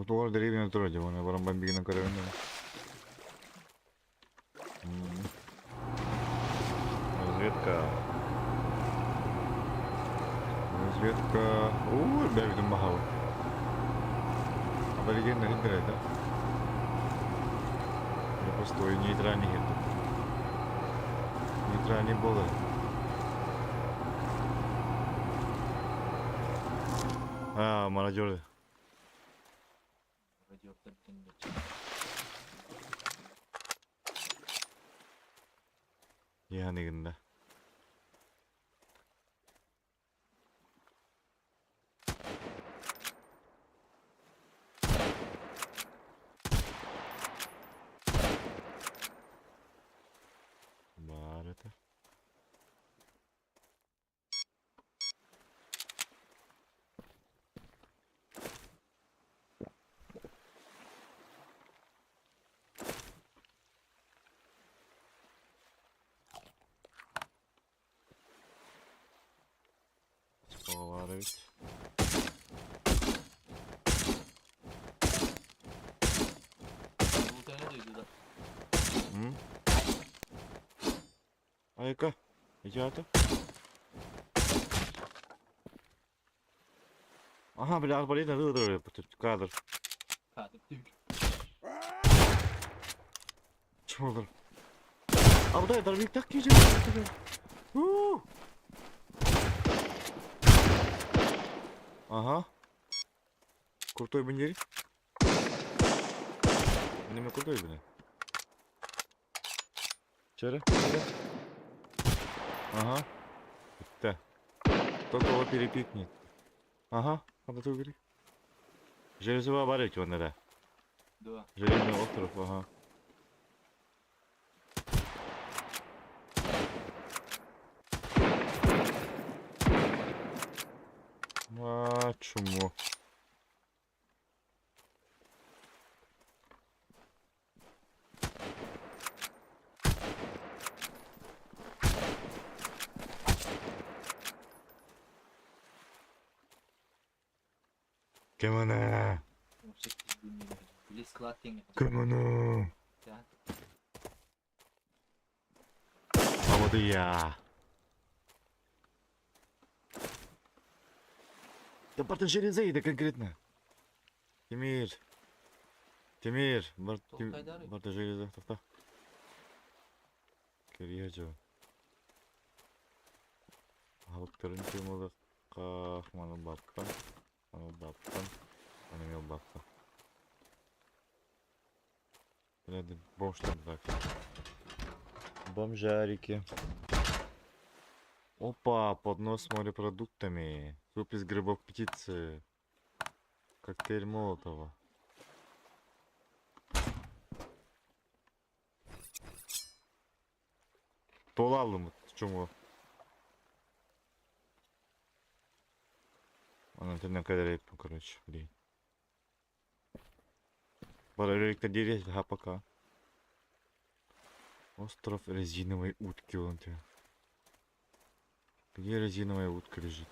Туох дэриэбинэ турар дьэ уонна баран бамбигынан көрөбүн да. Разведка. Разведка. Уу, бэйбитин баһабыт. Аборигеннэр иһдэрэ да. Постой, нейтральный иһирдим. Нейтральный буолар. А, мародеры. Иһаныгында. Баар этэ. Баар эбит. М? Айка, идиота. Ага, бля, арбалет надо кадр. Чолор. А вот это дробик так киже. Ага. Крутой бандери. Неме крутой, бля. Чэрэ, чэрэ. Ага. Бүттэ. Только его перепикнет. Ага, надо тугри. Железова бар эти онно да. Да. Железный остров, ага. А, чмо. Кемана! Кемана! А вот и я. Да бартын железа конкретно. Тимир. Тимир, бар, барта железо, тоқта. Кэрийэ дьон. Аһылыктарын темалыахха маны баппан, маны баппан, маны эмиэ баппан. Бомж там так. Бомжарики. Опа, поднос с морепродуктами. Суп из грибов птицы. Коктейль Молотова. Туолааллыммыт чуҥу. Онон төннөн кэлэр эбиппин, короче, блин. Бары роликта диэри пока. Остров резиновой утки вон ты. Где резиновая утка лежит?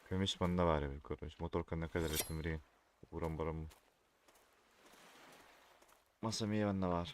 Көмүс манна баар эбит, короче. Моторканы кэлэр этим билигин. Ууран бараммын. Мас эмиэ манна баар.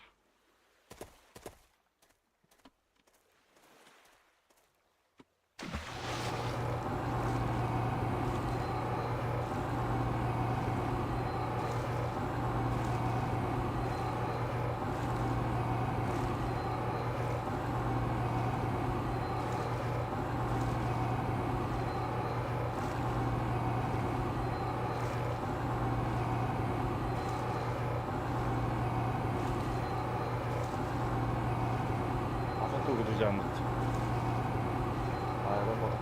Атын тугу дьааммыт. Аайрон ботах.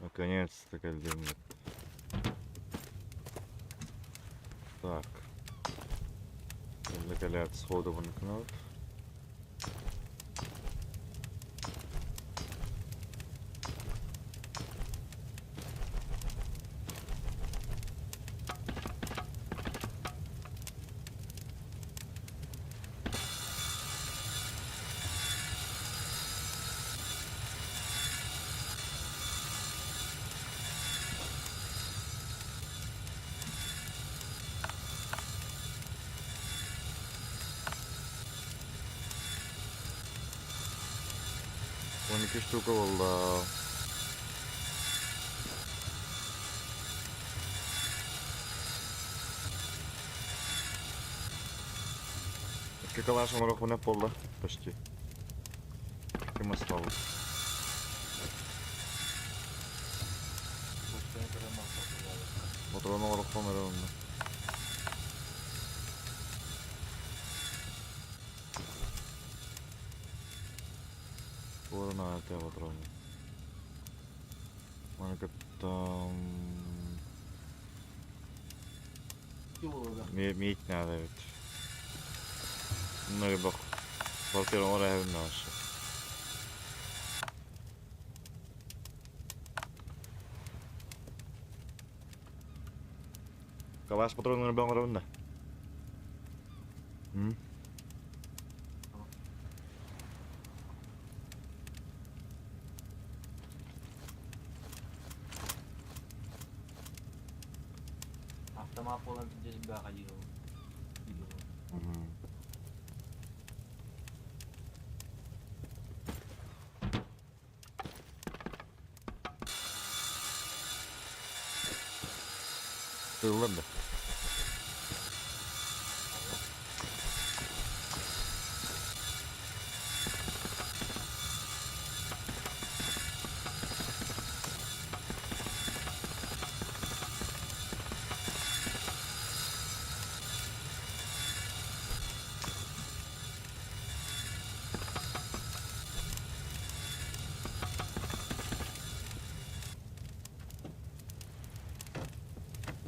Наконец-то кэллим. Так. Кэллэ кэлээт сходу гынабыт. 12 штука буолла. Икки калаш оҥоруохпун буолла почти. Ким осталось? Ботурон оҥоруохпун эрэ онно. Уорун аата ботурону. Маны кытта Миит наада эбит. Онно бох квартира оҥоро эһэбин наҕашы. Калаш патроннары оҥоробун да? М? Автомат буолан дьэ диир ол. Тыллар да.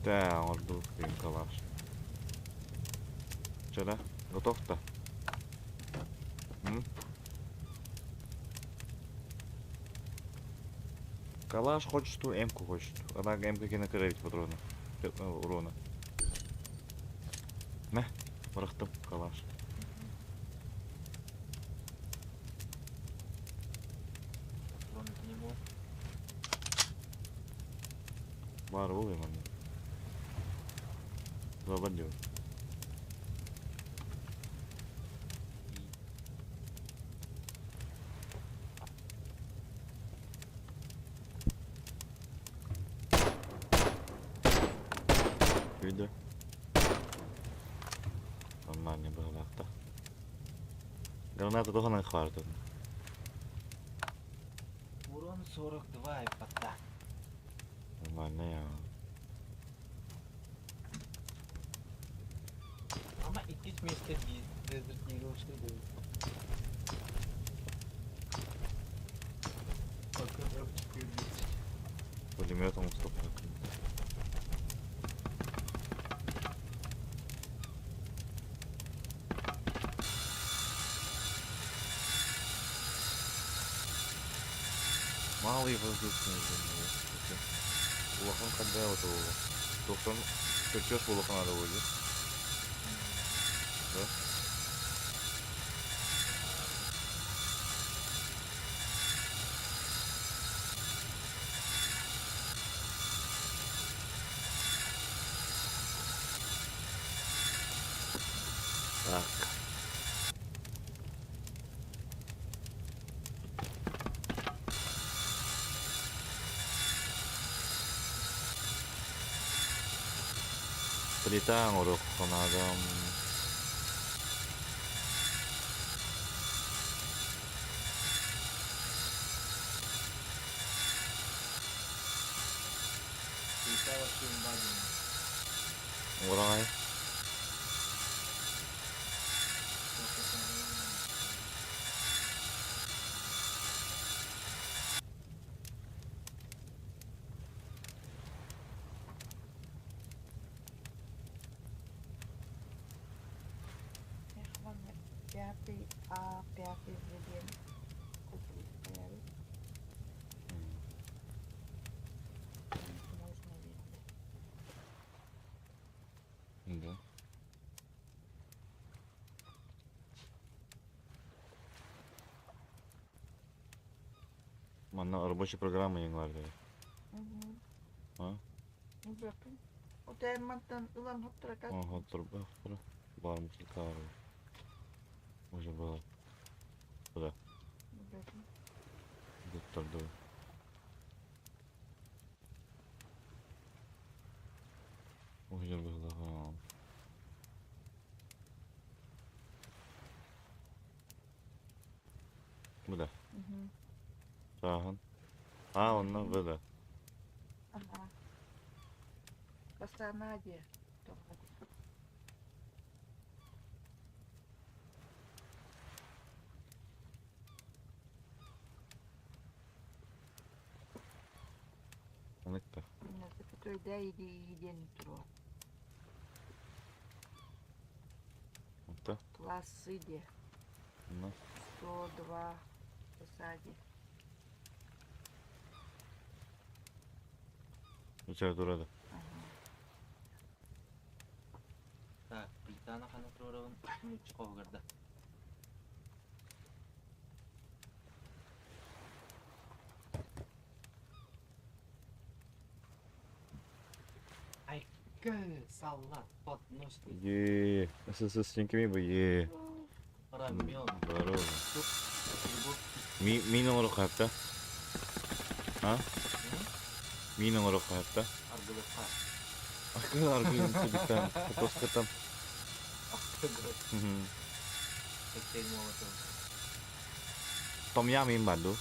Тää оҥордубут калаш. Чэ готов-то? М? Калаш хочешь ту, М-ку хочешь ту. Она М-ка кина кыра патрона. Урона. Мэ, бырахтым калаш. Патроны к нему. Баар буолуо манна. Бабан диэн. Видео. Нормально быһалаахта. Граната туһанан хвардын. Урон 42 пота. Нормально я. Ama 2-3 месте Desert Eagle şey değil. Bakın öp çıkıyor bir. Пулемет он стоп. Малый воздушный Улахан когда вот его. Тоқтан чертеж улахан надо будет. Да? Так. Плита оҥоруохха наада. Плита вообще имба диэн. Оҥороҕой. Пятый А, пятый В диэн купуйдар эбит. Можно видно. Да. Манна рабочая программа ең бар дии. Мгм. А? Бөкүн. Отен мантан ылан хоттура Ага, тур, бар мусулька Уже было. Куда? Бөкүн. Доктор. Уже было. Буда. Мгм. Сахан. А, онно буда. Ага. Бастана дии. Оныкта. Запятой иди диэн туруо. Онта. Классы дии. Ну. 102 посади. Литература да. Ага. Так, плитаны хана туруорабын нуучча хоһугарда. Айка, салат поднос. Е, ССС кеми бу е. Рамен. Здорово. Суп. Грибов. Ми мин оҥоро хапта. А? Мин оҥоро хапта. Аргылыкка. Акы аргы тибиттан. Тоскатам. Аргылык. Коктейль Молотова. Том ям им банду.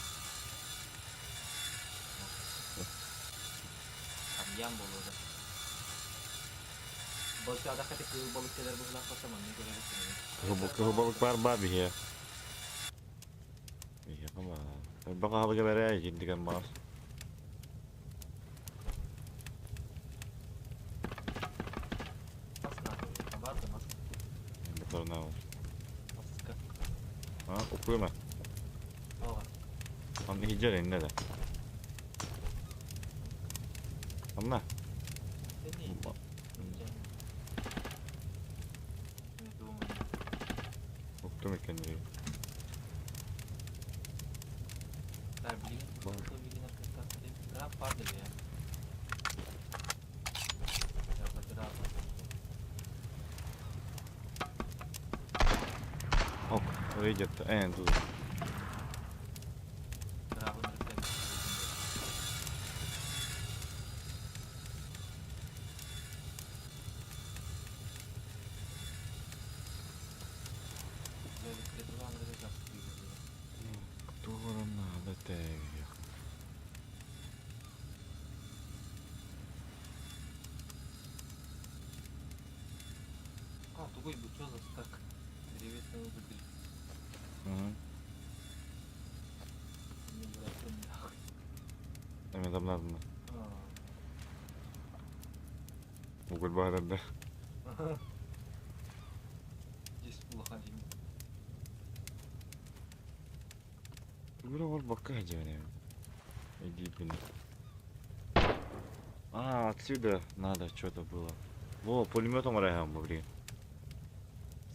Там ям болууда. Балыкчада хати кыл балык келер быһылаах батаман не көрөбүт. Кыһыл балык бар ба бихе. Бихе кама. Бака хабыга бере жиндиген бас. Мас надо. Бар да мас. Моторна. Маска. А, укуйма. Ага. Ан хиджер инне да. Амна. Сени. Не думаю. Уктум экен. Так, блин, билин граф бар да я. Я граф. Ок, выйдет. Тут. Графын рыппен. Кто надо тебе? А, тугой бу что за стак? Древесный уголь. Угу. Не брать нахуй. Эми там надо. А. Уголь бар да. Здесь улахан жеми. Уголь бар бака дьявол. Иди, блин. А, отсюда надо что-то было. Во, пулеметом райхам, блин.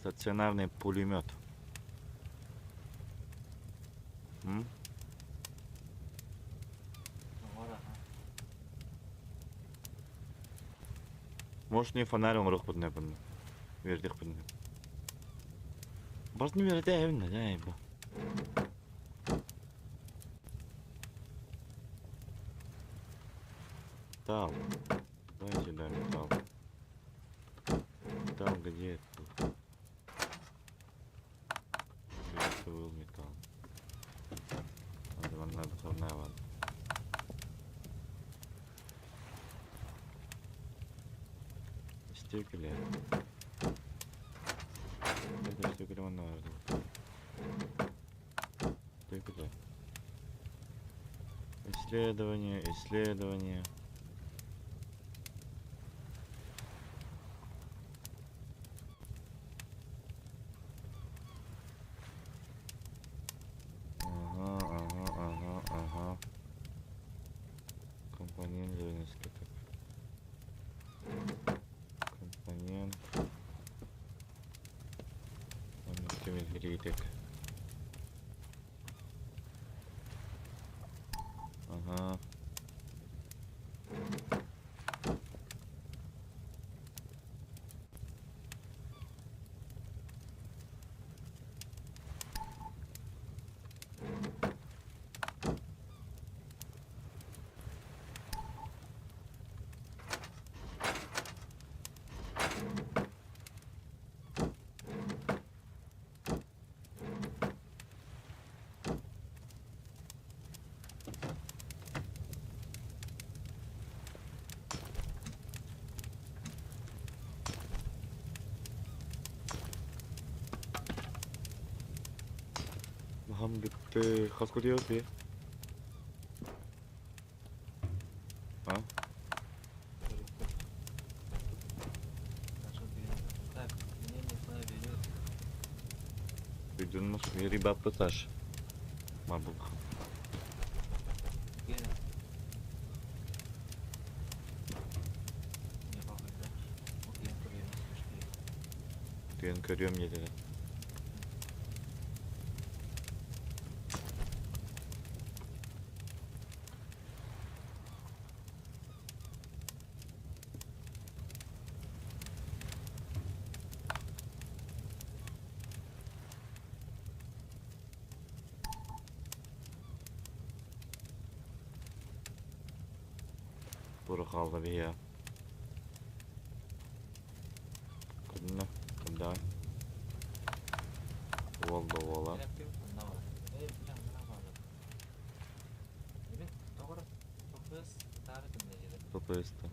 Стационарный пулемет. М? Может, не фонарь он рух подне подне. Вердих подне. Бас не верде, да, да, Там. Давайте, да, металл. Там где это? Где это был металл? Надо, надо, надо, ладно. Стекли. Это стекли надо. Стекли. Исследование, исследование. Напиток. Ага. Маһам бүттэ. Хас кутуйабыт А? Рыбапыташ. Мабух. Тыын көрүөм диэтилэр. Бuru хаалла биһиэхэ. Кынна, кындаҕай. Уол да уола. ППС-та.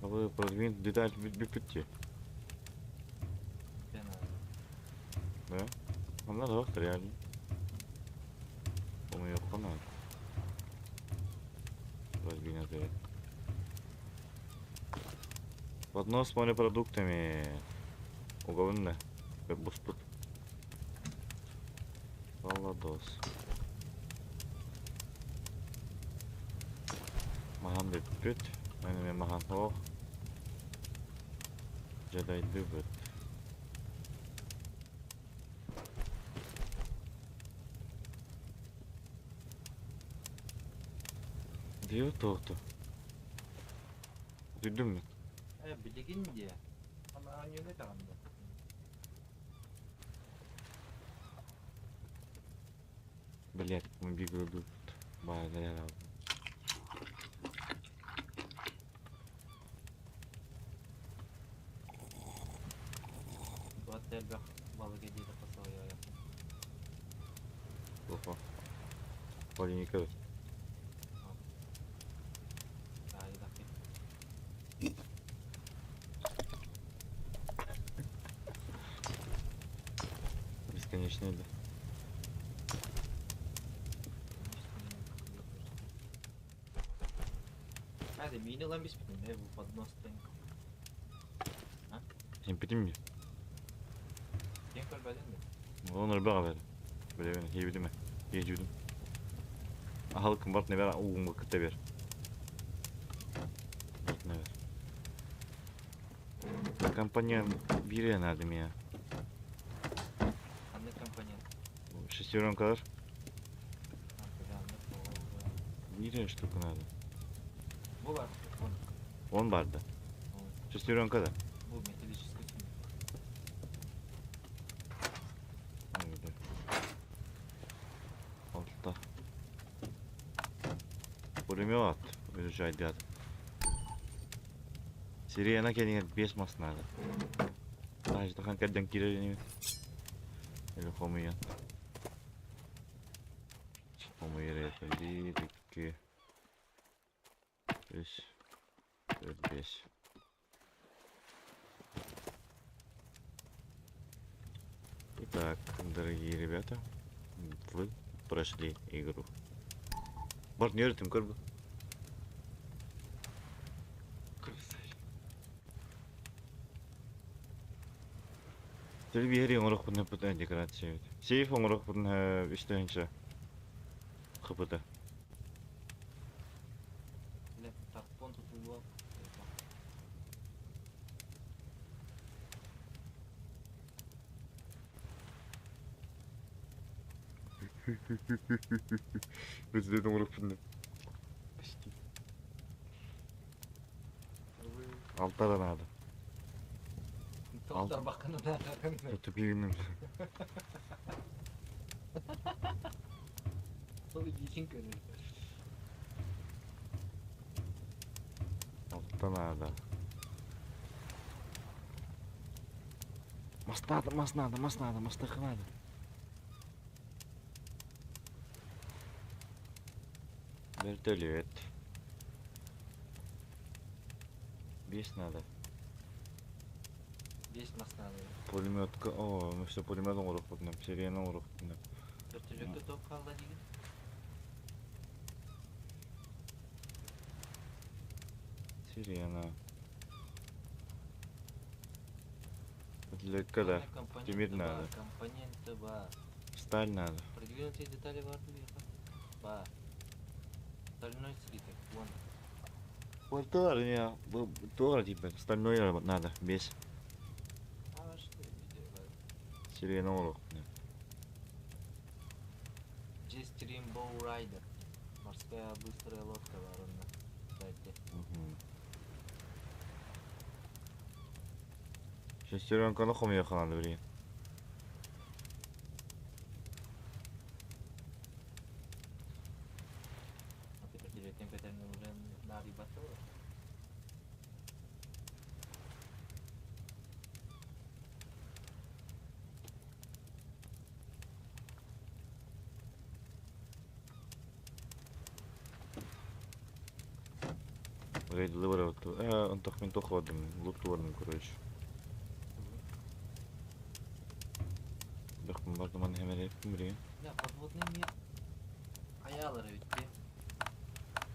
Абы продвинут деталь бүппүт дии. Да? Онно да реально. Хомуйуохха наада. Продвинутые. Поднос с морепродуктами. Уговынна. Буспут. Холодос. Маһан бүппүт. Мен эмиэ маһан суох. Дьадайдыбыт. Диэ туохту. Duydun mu? Билигин диэ. Оонньууну этэҕин дуо? Блять, мы бигрудут. Баайдар Туох да элбэх балыгы диэтэххэ соһуйуойахпын. Плохо. Полиника. Бесконечный да. Hadi миини ылан биспитим ээ бу подностан. Симпитим дии. Киэҥ көрбөтүн да. Оны ырбаҕа бэр. Билэбин, хиэбитим хиэдьибитим. Аһылыккын барытын эбэр, уугун кытта бер. Барытын эбэр. Компания биир наада миэ. Ханнык компонент? Шестеренкалар. Биир штука надо. Бу бар. Он. Он бар да. Шестеренка да. Бу металлический сундук. Алта. Пулемет. Уезжай, дед. Сирена кэлиҥэр биэс мас наада. Таһырдьахан кэрдэн киирэр инибит. Или хомуйан. Хомуйар это биир, икки. Икки, үс, түөрт, биэс. Итак, дорогие ребята, вы прошли игру. Партнер тим көрбү. Красавчик. Телевизор оҥоруохпун сөп декорация эбит. Сейф оҥоруохпун үс тыһыынча ХПТ. Тарпон тутулуох. Президент оҥоруохпун Почти. Алта да наада. Тоқтар баққаны наада. Тупигиним. Сол илиитин көрөр. Алта наада. Мас надо, мас надо, мас надо, мастаха надо. Вертолет. Биэс надо. Биэс мас надо. Пулеметка, о, мы все пулемет оҥоруохпутун, сирена оҥоруохпутун. Вертолетка топ хаалла диигин. Сирена. Вертолетка да. Тимир надо. Компоненты бар. Сталь надо. Продвинутые детали бар Бар. Стальной слиток, вон. Вот тоже не, тоже типа стальной надо, без. А что Сирена оҥоруохпутун. Есть Rainbow Rider. Морская быстрая лодка воронна. Кстати. Угу. Шестеренканы хомуйахха надо билигин. А ты перед тем уже наадыйбат Рейдлы Э, онтох мин туох бардым, лут бардым, короче. Бэхпин бардым аны хэмэрэппин билигин. Да, подводный мир. Аялар эбит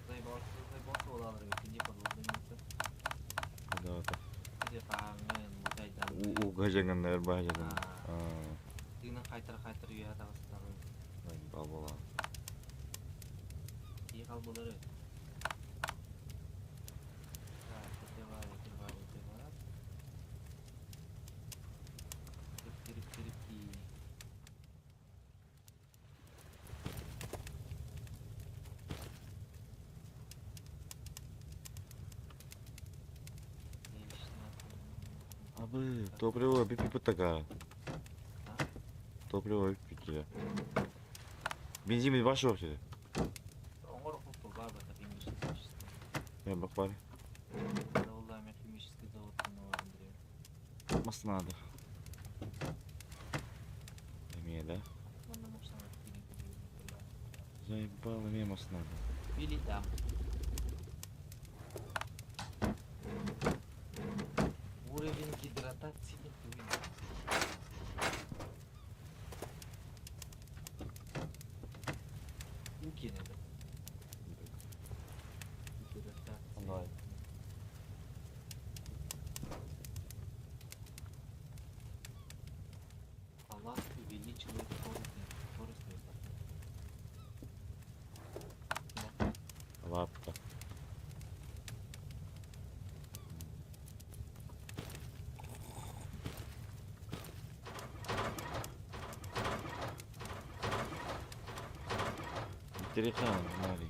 Заебался, заебался олалар эбит, иди подводный мир. Да, да. Иди хааңын, лутайдан. Ууга жаҥаннар баһадьанан. Тыынан хайтар-хайтар үөһэ таҕыстаҕын. Бабала. Тии халбылар эбит. Так, ити бар, ити бар, ити бар. Тип-тирип-тирип Абы, топливо бүппүт Топливо бүппүт Бензин баш вообще. Я бак Химический завод Мас надо. Эмиэ да? Заебал, эмиэ мас надо. Или да. Уровень гидратации Укин это. Гидратация. Палат увеличивает скорость. Скорость Лапка. Интересно, смотри.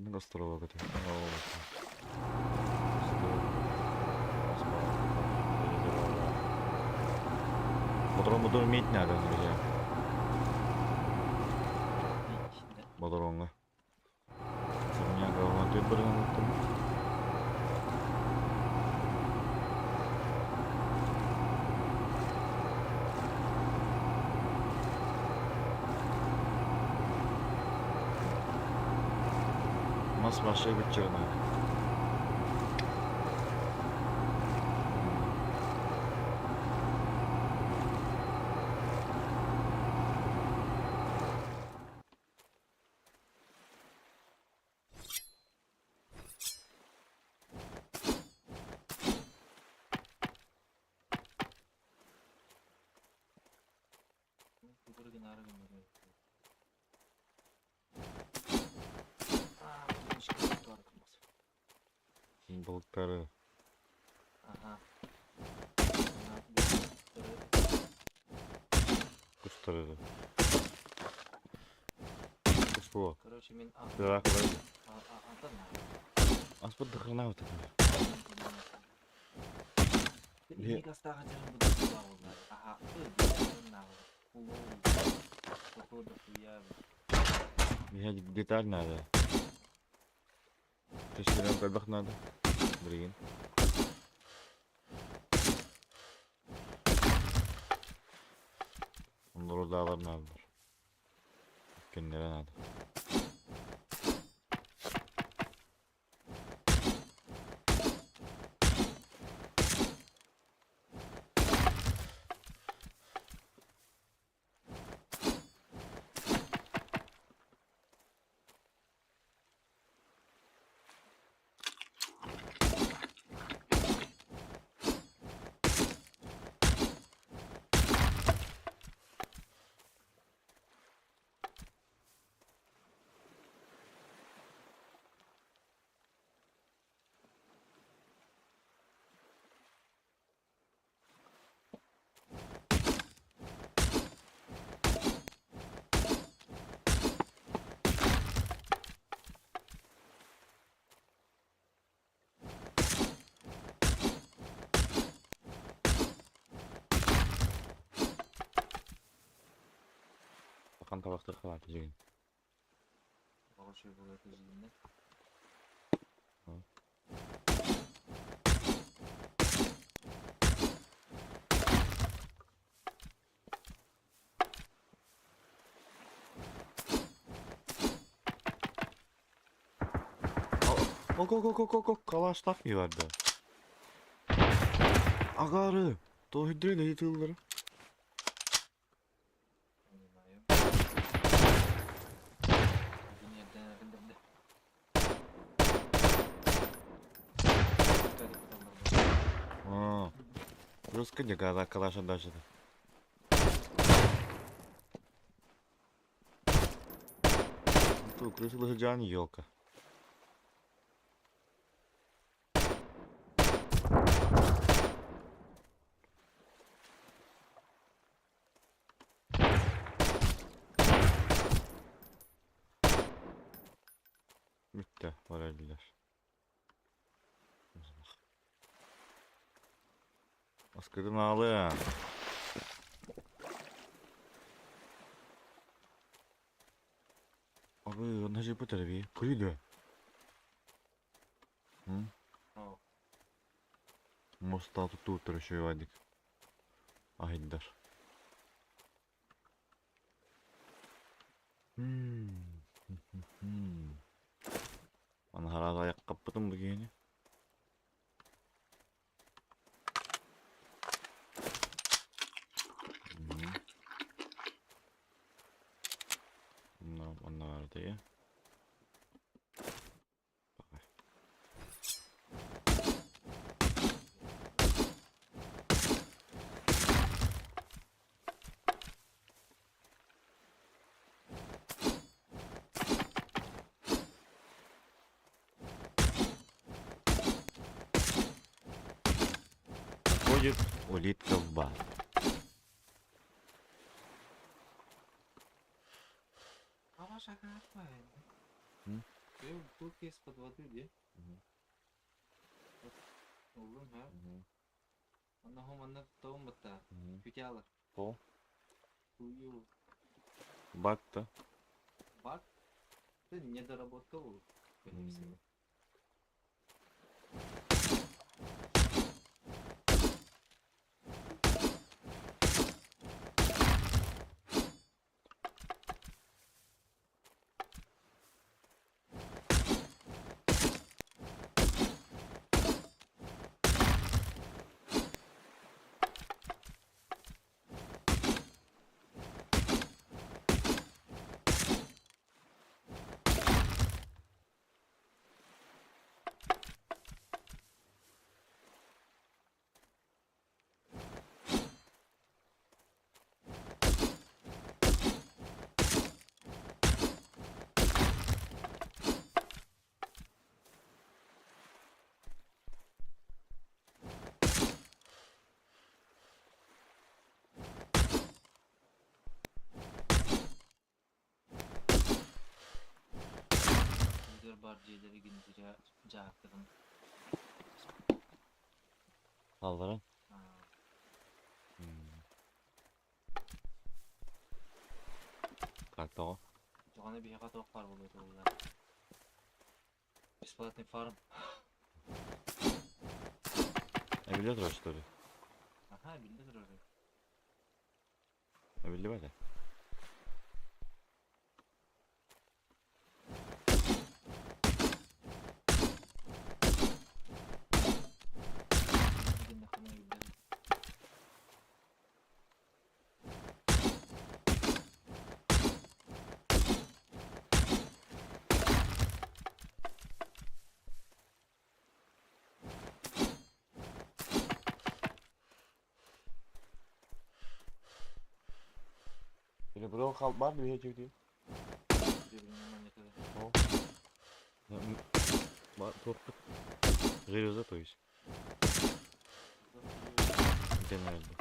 Ханнык островок этэй? Мотор иметь надо, друзья. Мотороҥҥа. Сорняга бараныттым. Мас вообще быччыгына. Былтары. Кустары. Кустуо. Короче, мин Аспыт дыхырнаабыт. Деталь надо. Төстөрөн көрбөх надо. Билигин. Оннору наадалар. Кинилэрэ наада. Бахан табахтыр халааты дьигин. Ок ок ок ок ок калаштах барда. Агары, тоһүдүрэн ыйытыыллары. А, русский декада калаша даже. Ту крысылы жан елка. Bitti. Varabilir. Аскытын аалы. Абы, онна жипы терби. Күйді. Моста тутту үшөй Ахиддар. Аны хараз аяқ қаппытым бүгені. Онна бар дия. Заходит улитка в бар. Бутылки из-под воды, где? Улун, ха? Онно манна тоом батта. Күтялар. Пол. Хую. Баг-то. Баг? Это недоработка был. М. Видер бар дьиэлэри гинзирэ дьаакырын. Хаалларан. Аа, М. Картаҕа. Тоҕону биһиэхэ туох баар буолуо этэ Бесплатный фарм. Эбиллэ турар что ли? Аха, биллэ турар. Эбиллибэт ээ. Гыннаххына эбиллэр. Или бро халбар две дии. Библияны манньыкы. О. Туохпут. Железо, то есть. Где наверное.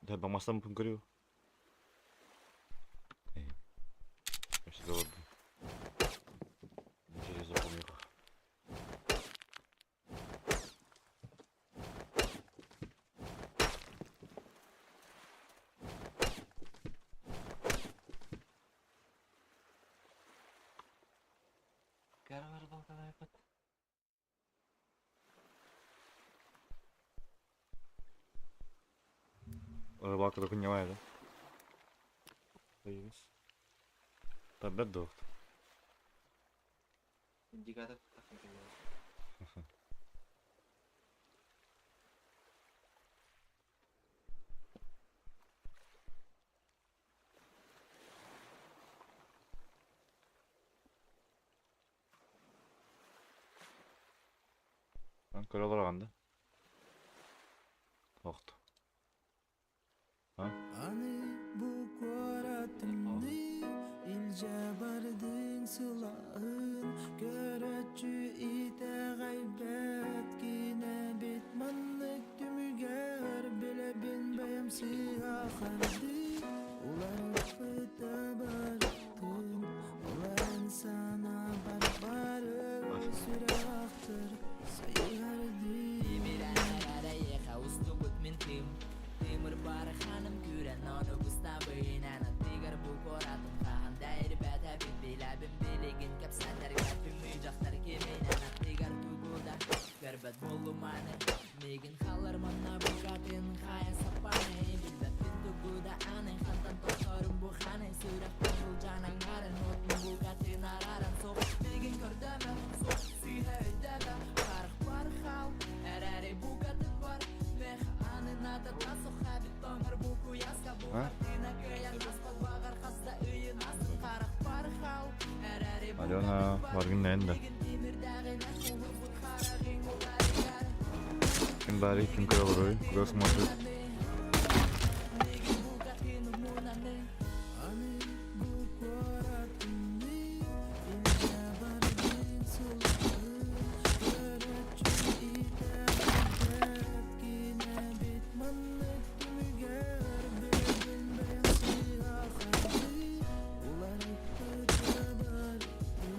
Да, бамастан пункрю. Эй. Вообще завод. Железо помню. Кэрвэр балкалайпыт. Рыбалка только не да? Появись. Табет дохт. Индикатор тахын. Көрө олорон Тохт. Аны бу куоратымны илдьэ бардыҥ сылаһын көрөччү итэҕэйбэт кинэбит маннык түмүгэр билэбин бэйэм сыыһа хардыы уларыппыта барытын олорон санаабар бары сүрэхтэр сайыһардыы. Устубут мин тым Тымыр бараханым күрэн ону бустабын Аттыгар бу коратым хаһан да ирбэт эбит билэбин билигин кэпсэтэргэ түмүй дьахтар киминэн аттыгар тугу да көрбөт буолуманы миигин халлар манна букатын хайа саппаны билбэппин тугу да аны хантан тохторум бу ханы сүрэхпин былдьаан аҥарын отун букатын араран суох миигин көрдөмө суох сыыһа өйдөмө харах бар хал эрээри букатын бар мех аны надата сухабит тоҥор бу куйаска бу А? хартыына кыайан аспат бағар хаста ыйын асын харах бар хал эрээри Алена, букатын бар баргын нэн да. миигин тимирдээҕинэн куһурбут хараҕыҥ уларыйар Ким бары ким көрө олорой, куда смотрит. миигин букатын умунаны. Аны бу куоратымны илдьэ бардыҥ сылаһын көрөччү итэҕэйбэт кинэбит маннык түмүгэр билэбин бэйэм сыыһа хардыы уларыппыта барытын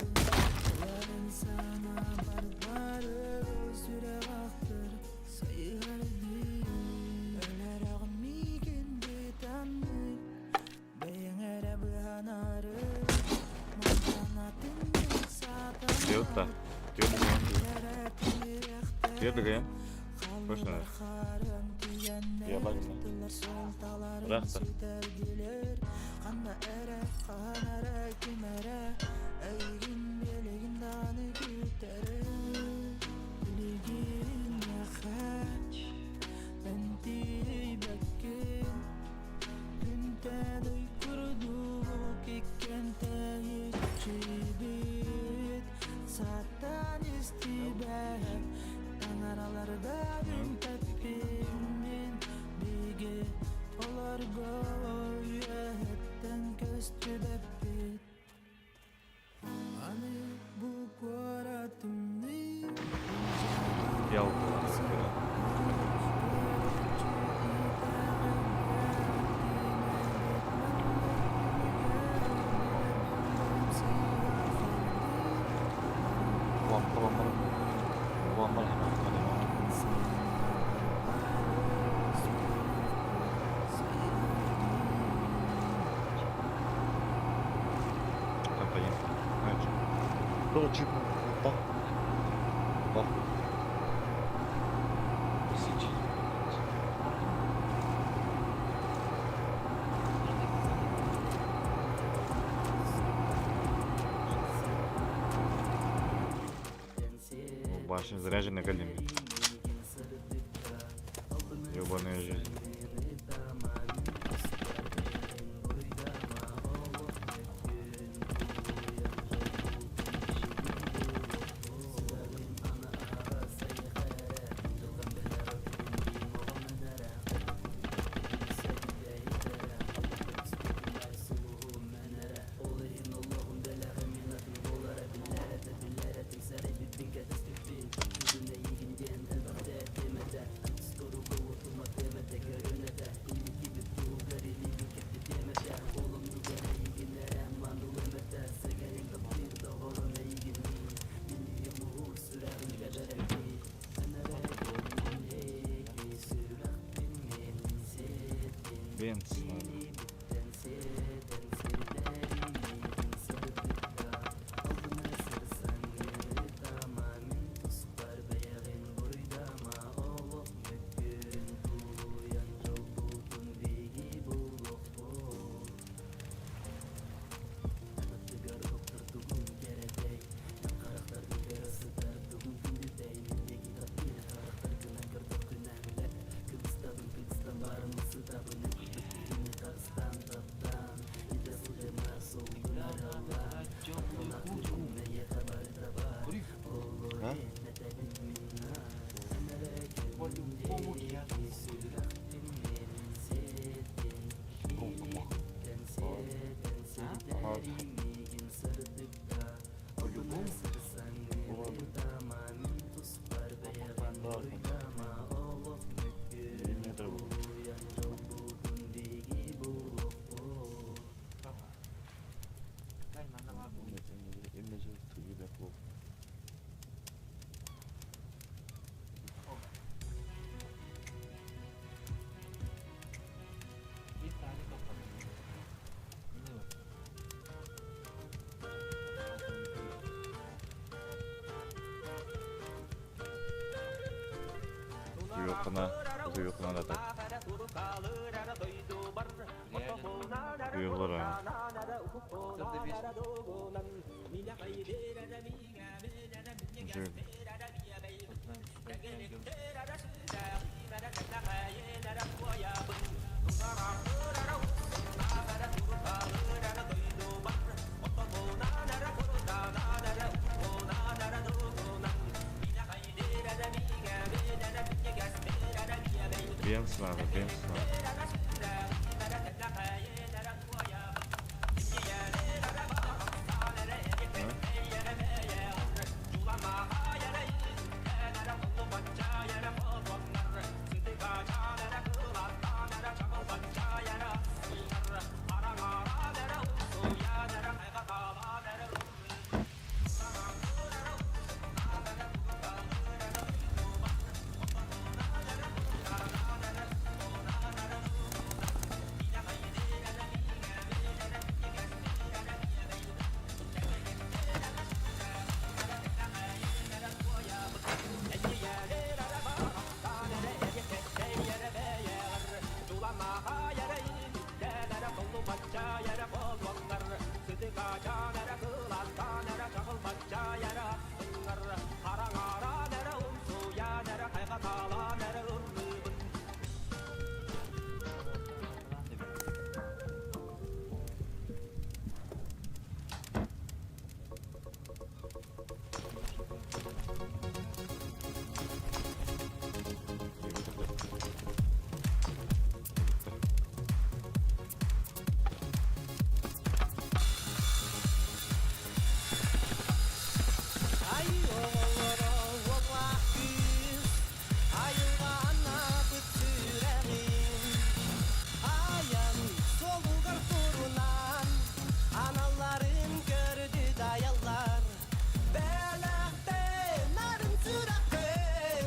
олорон санаабар бары сүрэх. Ёпта. Твердый. Твердый. Точно. Я багна. Рахта. Ялта. Башня заряжена големи. Ёбаная жизнь. Венц надо. А? Утуйуоххуна да так. Утуйуллар аа. Бенз надо, бенз надо.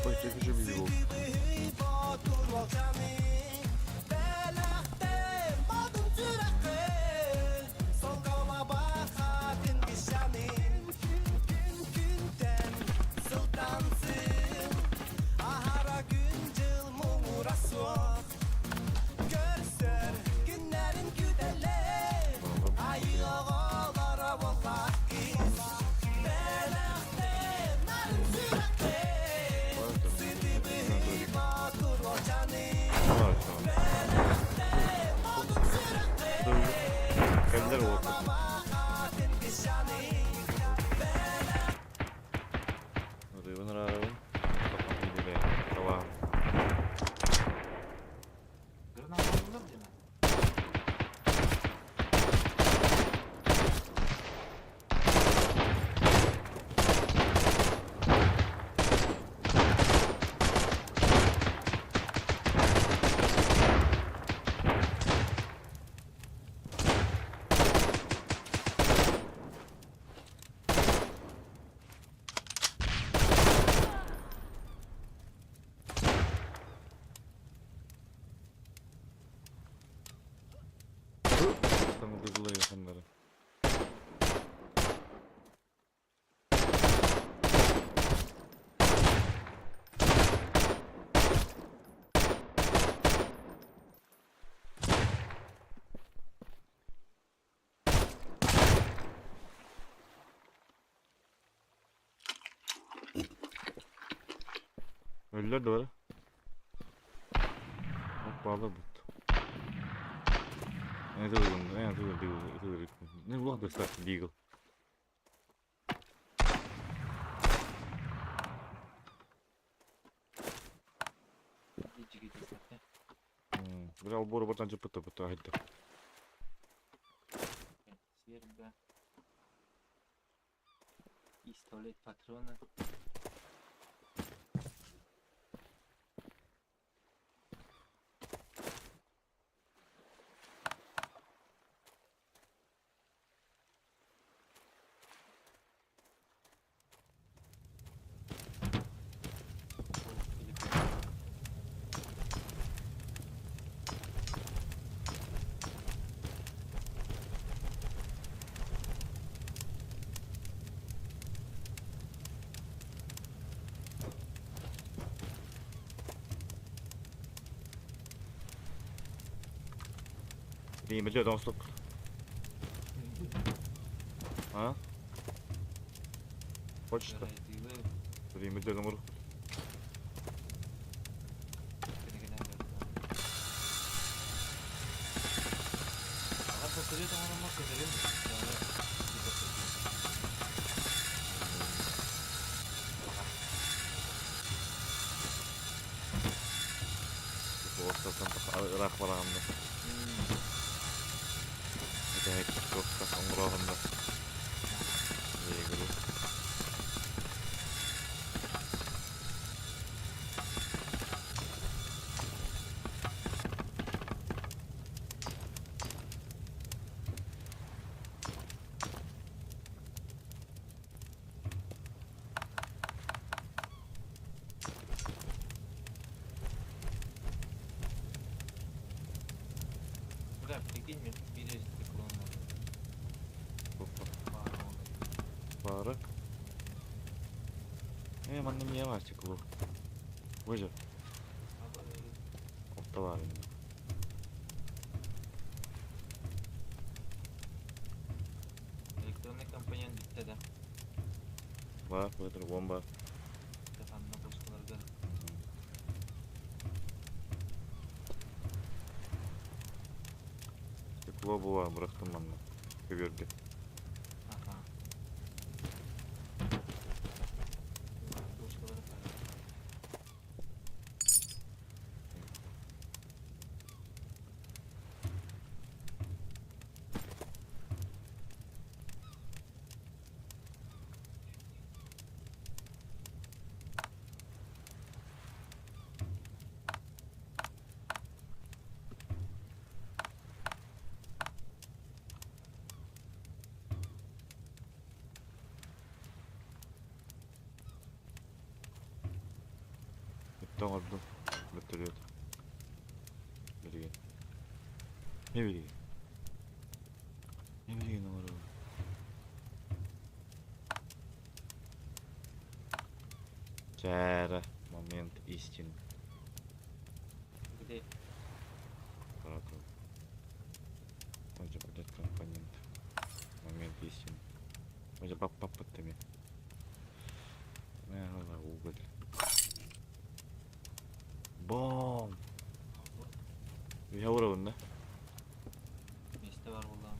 Ой, çekici bir yol. Кэллэр уоппут. Ырыыбын ыраарабын. Табаҕым. Саҥардылар ыараханнары. Өллөр да бары. Баалар бут. Deagle. Бля, албору бартан жыппыта быта айда. Сверга. Пистолет, патроны. Биимэлэ оҥостук. А? Почта. Биимэлэ оҥору. Ыраах бараҕын да. Бүтэһик туохха оҥороҕун да. Игру. Бля, прикинь, мен биир клон Пара. Э, манна эмиэ баар стекло. Выжив. Орталар. Баар, баар, баар. Ханна бочкаларга. Стекло була, бырахтым манна. Көбүөргэ. Аха. Бочкалары Өттө оҥордум. Бөртөлүөт. Билигин. Не билигин? Не билигин оҥоробун? Чээрэ, момент истины. Где? Аппарату. Отже, будет компонент. Момент истины. Отже, пап пап подтами. Уголь. Бом! Я уровень, да? Месте бар булган.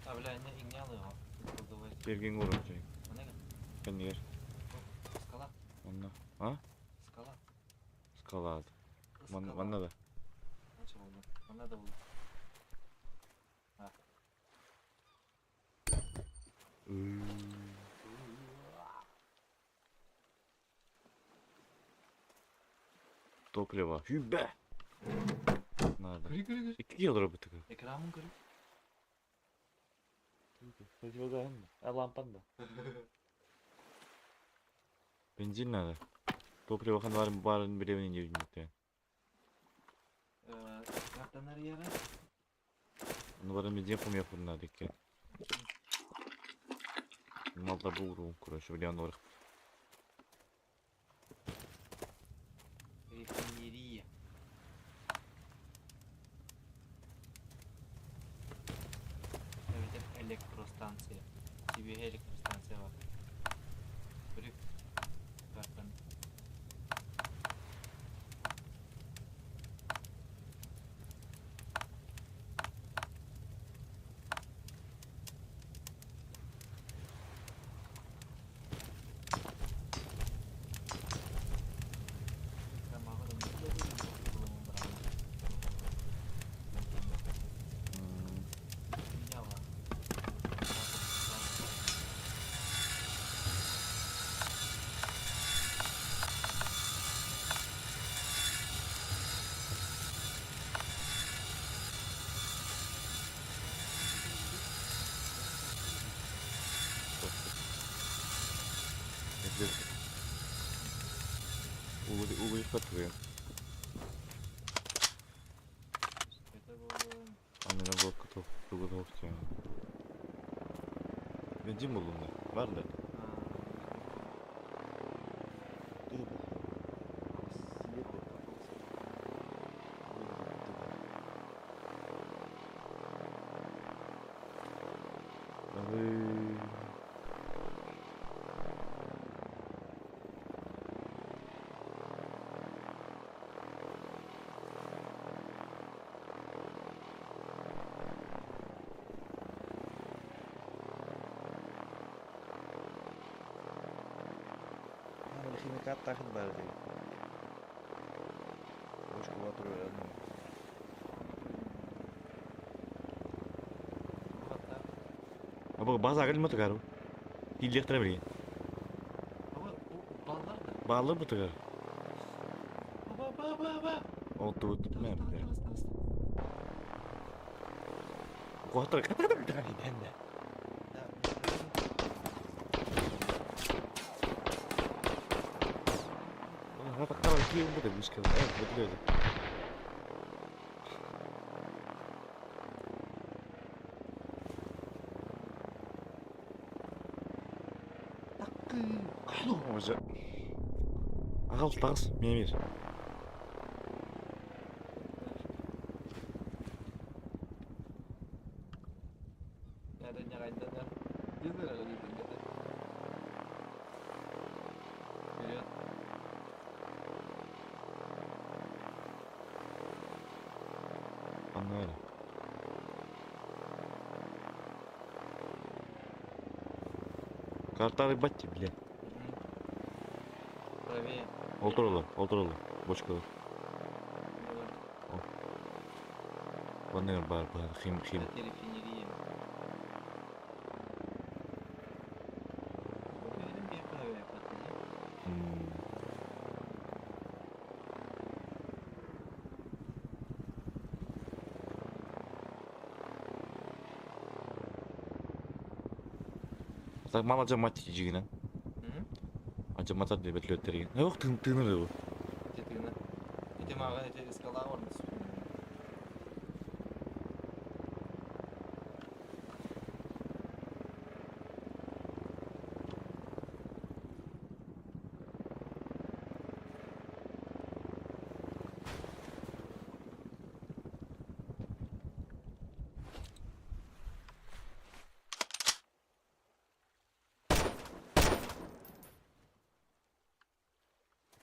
А, бля, не иңне алыга. Кладовой. Терген уровень. Мына Кеннигер. Скала. Онна. А? Скала. Скала. Манна да. Канча болду? Манна да болду. Топливо. Хүбэ! Надо. Көрүй, көрүй, көрүй. Икки кило бытыгы. Экранын көрүй. Противогаз. А лампан да. Бензин надо. Топливо хан барын барын билебин не Картанар яра. Ну барын бензин кум надо икки. Малда бууру, короче, билен орых. Рефинерия. Evet, электростанция. Тебе электростанция бар. Көрүк. Картан. Уголь, уголь хватает. Аны готов, готов. Бензин булдум да. Бар да. Химикат тахын бар дейт. Бочка батырып Абы база кэлмэ тыгар. Тиилиэхтэрэ билигин. Баалар бу тыгар. Оттубут мэм. Куаттар катар. Киев буде вишка. Э, вот Уже. Ағал тағыс, мемир. Погнали. Карта рыбать, бля. Правее. Ол тураллар, ол тураллар. Бочкалар. Вон бар, бар, хим, хим. Это рефинерия. Так мама жамат жигинен. Ажамата деп өтлөттөрген. Ох, тын тыныр бу. Эти тыны. Эти мага эти скала орны.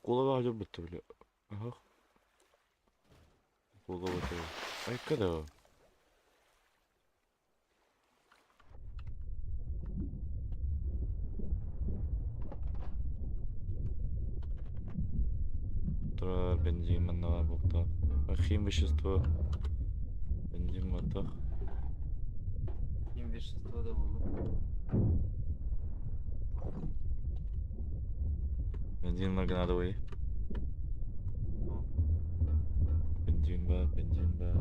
Кулага алып бітті бля. Ага. Кула бітті. Ай, когда? Турар бензин манна бар. Хим вещество. Бензин батах. Хим вещество да болду. Бензин марганадовый. Бензин бар, бензин бар.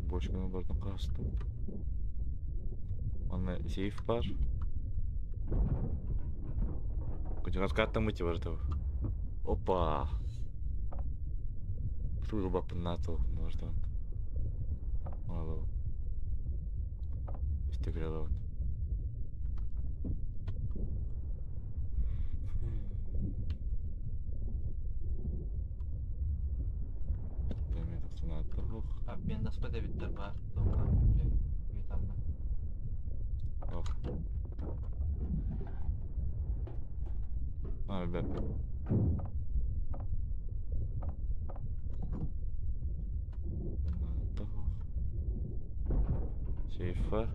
Бочканы бардым кастым. Аны сейф бар. Кучугас каттым бити бар Опа. Тугу бапын НАТО мордан. Мало. Истегрелон. Обмен на спада биттер бар. Тока. Металла. Ох. А, ребят. Сейф бар.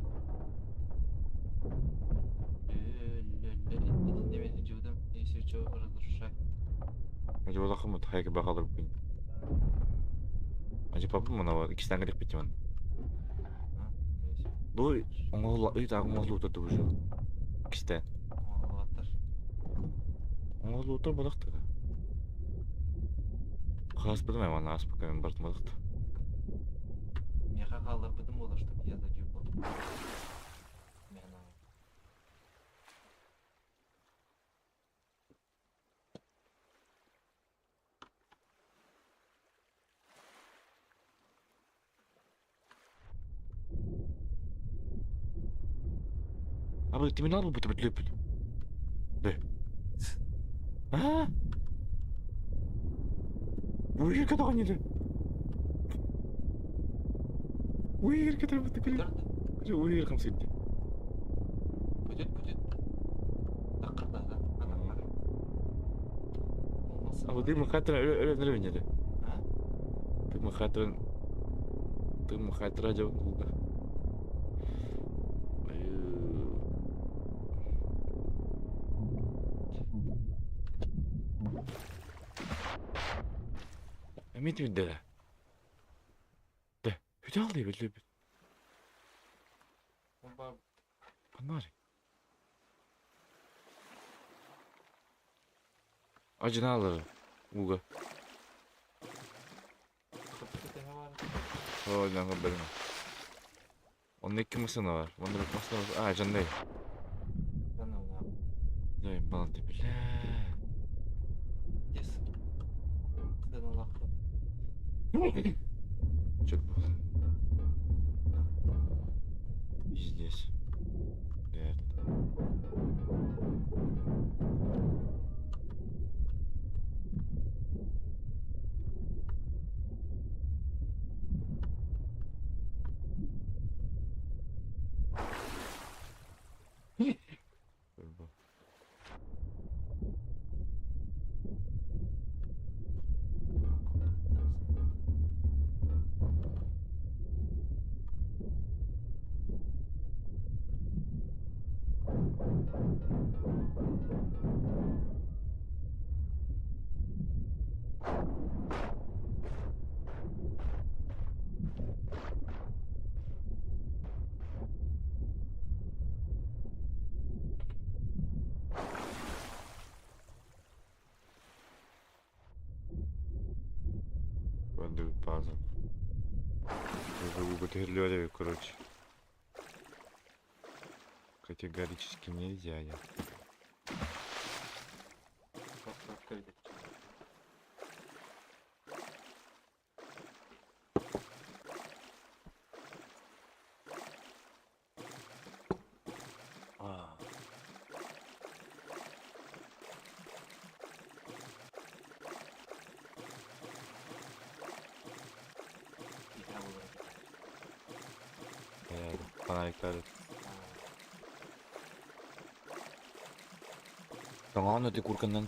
Если что, разрушай. Acaba takım hayki bakalım bugün. Acaba bu mu var? İkisinden gelip bitti. Bu оңолла үй оңоллу утурду уже. Икисте. Оңоллу Оңоллу утур балыкты. Хас билмейм аны аспы мен бардым балыкты. Меха қалдырбыдым ол, чтоб я задюпал. Abi timin al bu bu De. А? Уйыр ката неді. Уйыр ката бу күл. Уйыр хамсыйды. Бүтүт бүтүт. Такырда да. Abi дым хатра öyle öyle неді. Дым хатра дым хатра жабын Эмит виде. Де. Хүдалды биле. Паннари. Ажиналар. Уга. Ой, нага билме. Onun iki masana var. Onda bir masana var. Aa, can değil. Дай баланты, бля. Yes. Чё было? Пиздец. Реально. База. Ууга түһэриллибэт эбит, короче. Категорически нельзя я. А. Фонарик Тоҥоон ити курканнан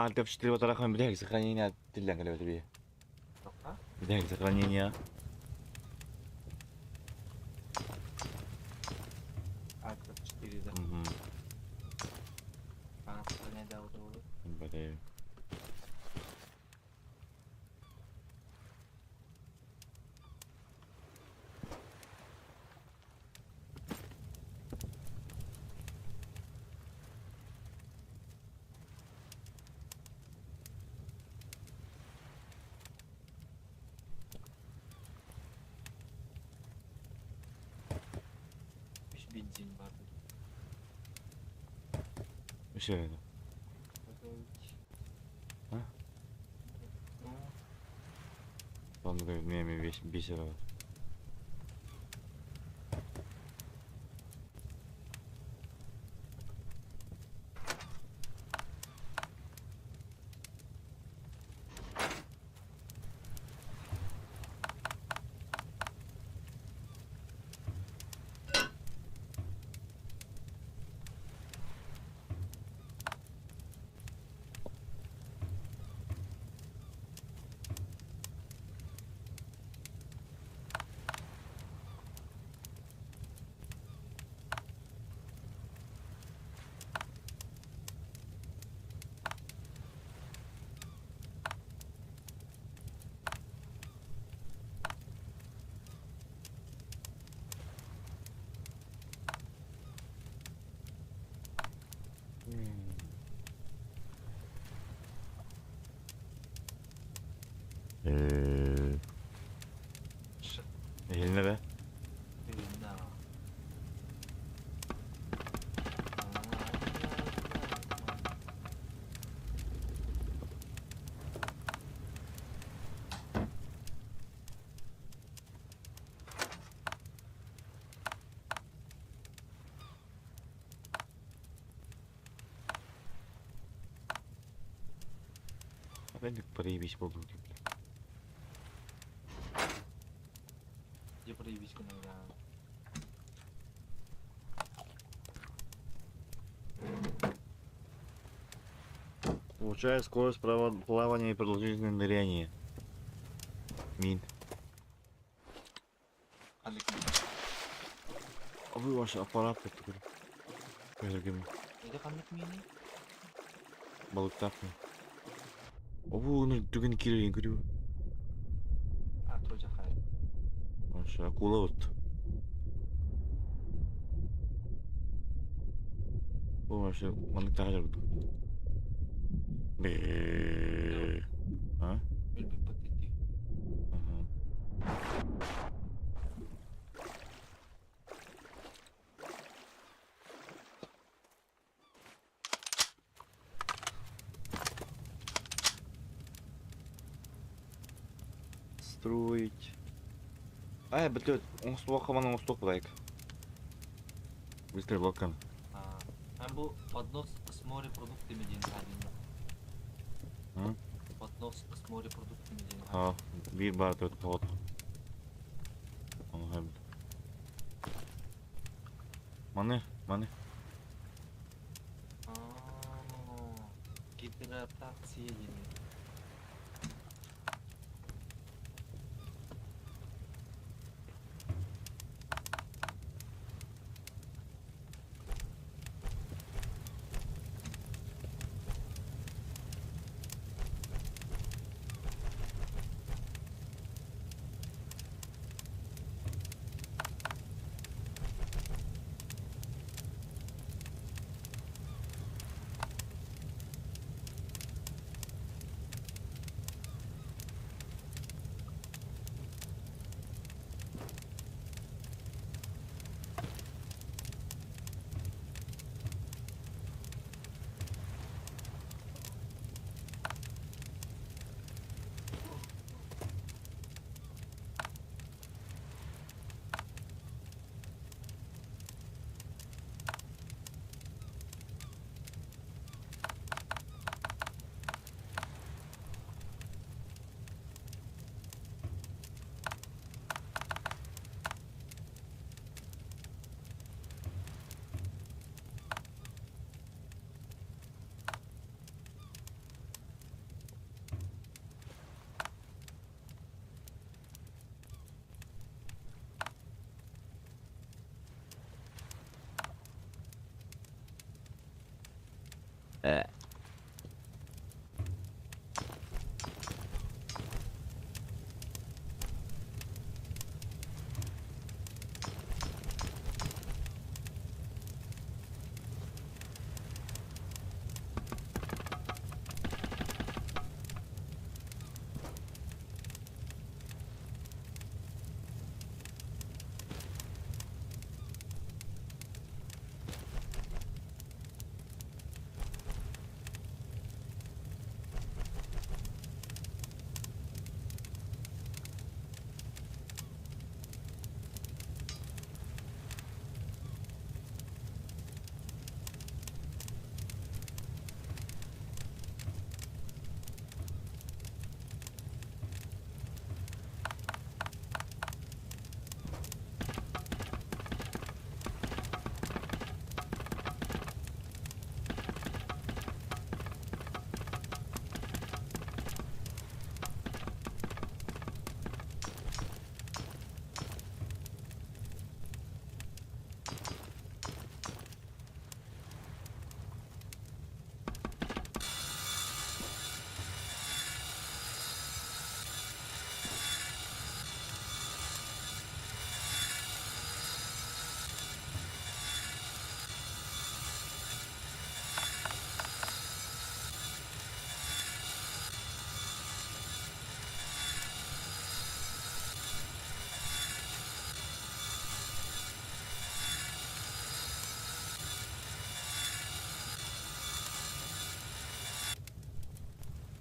Альт F4 батарахын бүтэһик сохранение тиллэн кэлэбит бии. Бүтэһик сохранение. Альт F4 да. Ана сохраняй да вот. Блин. Үс бензин бар. Үс эрэ. А? Онно эмиэ биэс эрэ бар. Э. Эһилинэ бе? Опять проебись буоллум дии, бля. Где проебись иногда. Улучшает скорость плавания и продолжительность ныряния. Мин. А вы ваш аппарат такой. Это ханнык мини? Балыктаах мин. Обу ну түгэн киирэн көрүү. А, тоже хай. Вообще акула вот. Бу вообще маннык таһаар А? Өлбүт патити. Ага. Строить. Ай, блядь, оҥостуохха манан оҥостуох лайк. Быстрый блоккан. А, бу поднос с морепродуктами диэн хаалынна. Поднос с морепродуктами диэн. А, биир баар төрт тоҕот. Ону Маны, маны. А, гидратация диэн.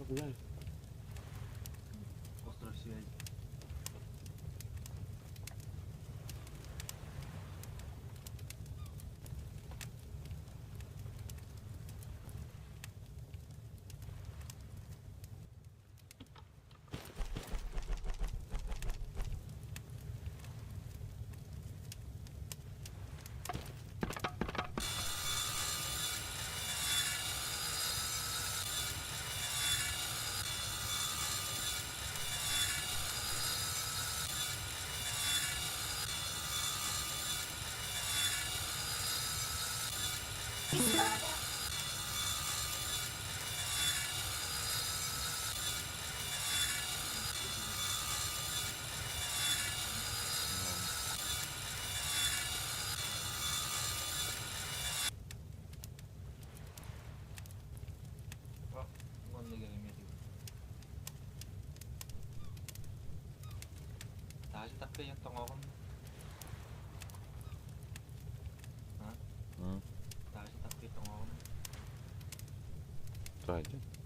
Остров связи.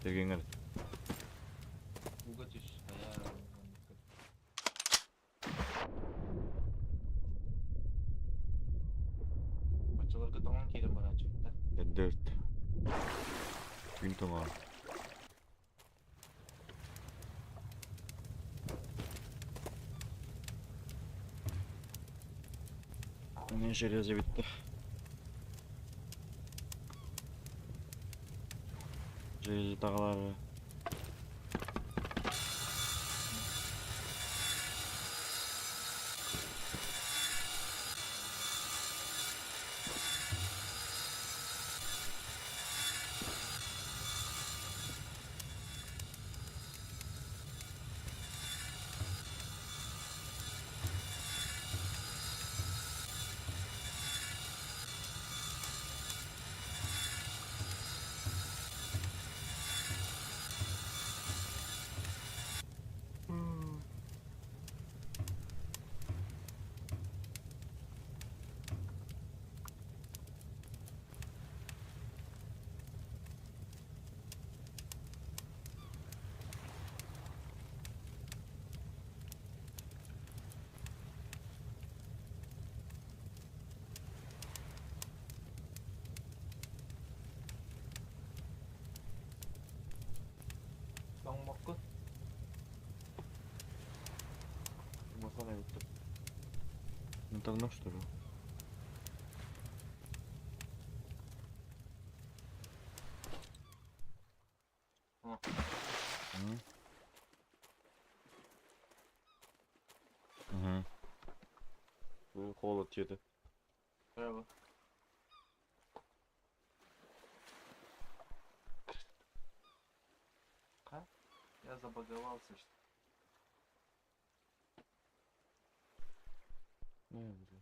Тергеңер. Dört. Gün тоҥоор. Не железо bitti. Железо тағалары. Давно что ли? Угу. Холод где-то. Браво. Я забаговался, что Не, блин.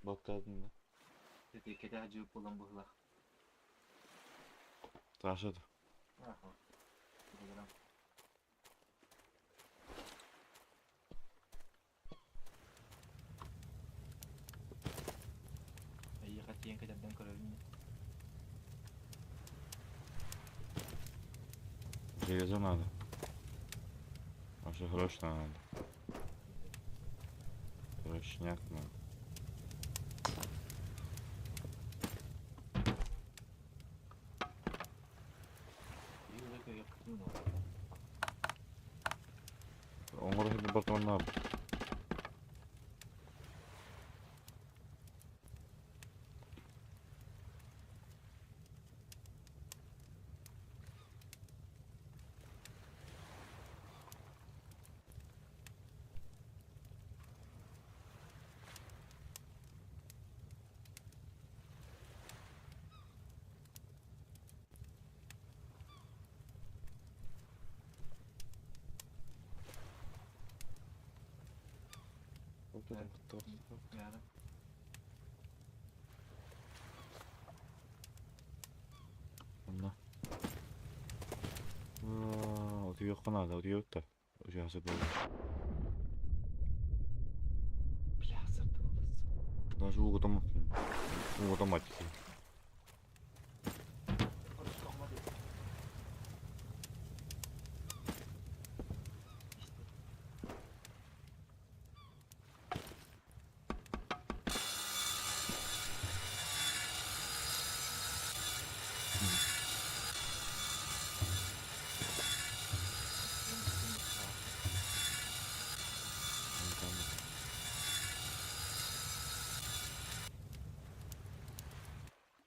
Баттадın да. Taşıdı. Железо надо. Вообще срочно надо. Срочняк надо. Оңғыр департамент Онно. Отуйуохха наада, утуйуохта. Сейчас Бля, сырдык. Даже у автоматики.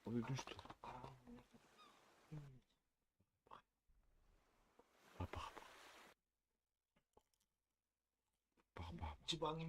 Ой, ну что? Бах, бах. Бах, бах. Чебаң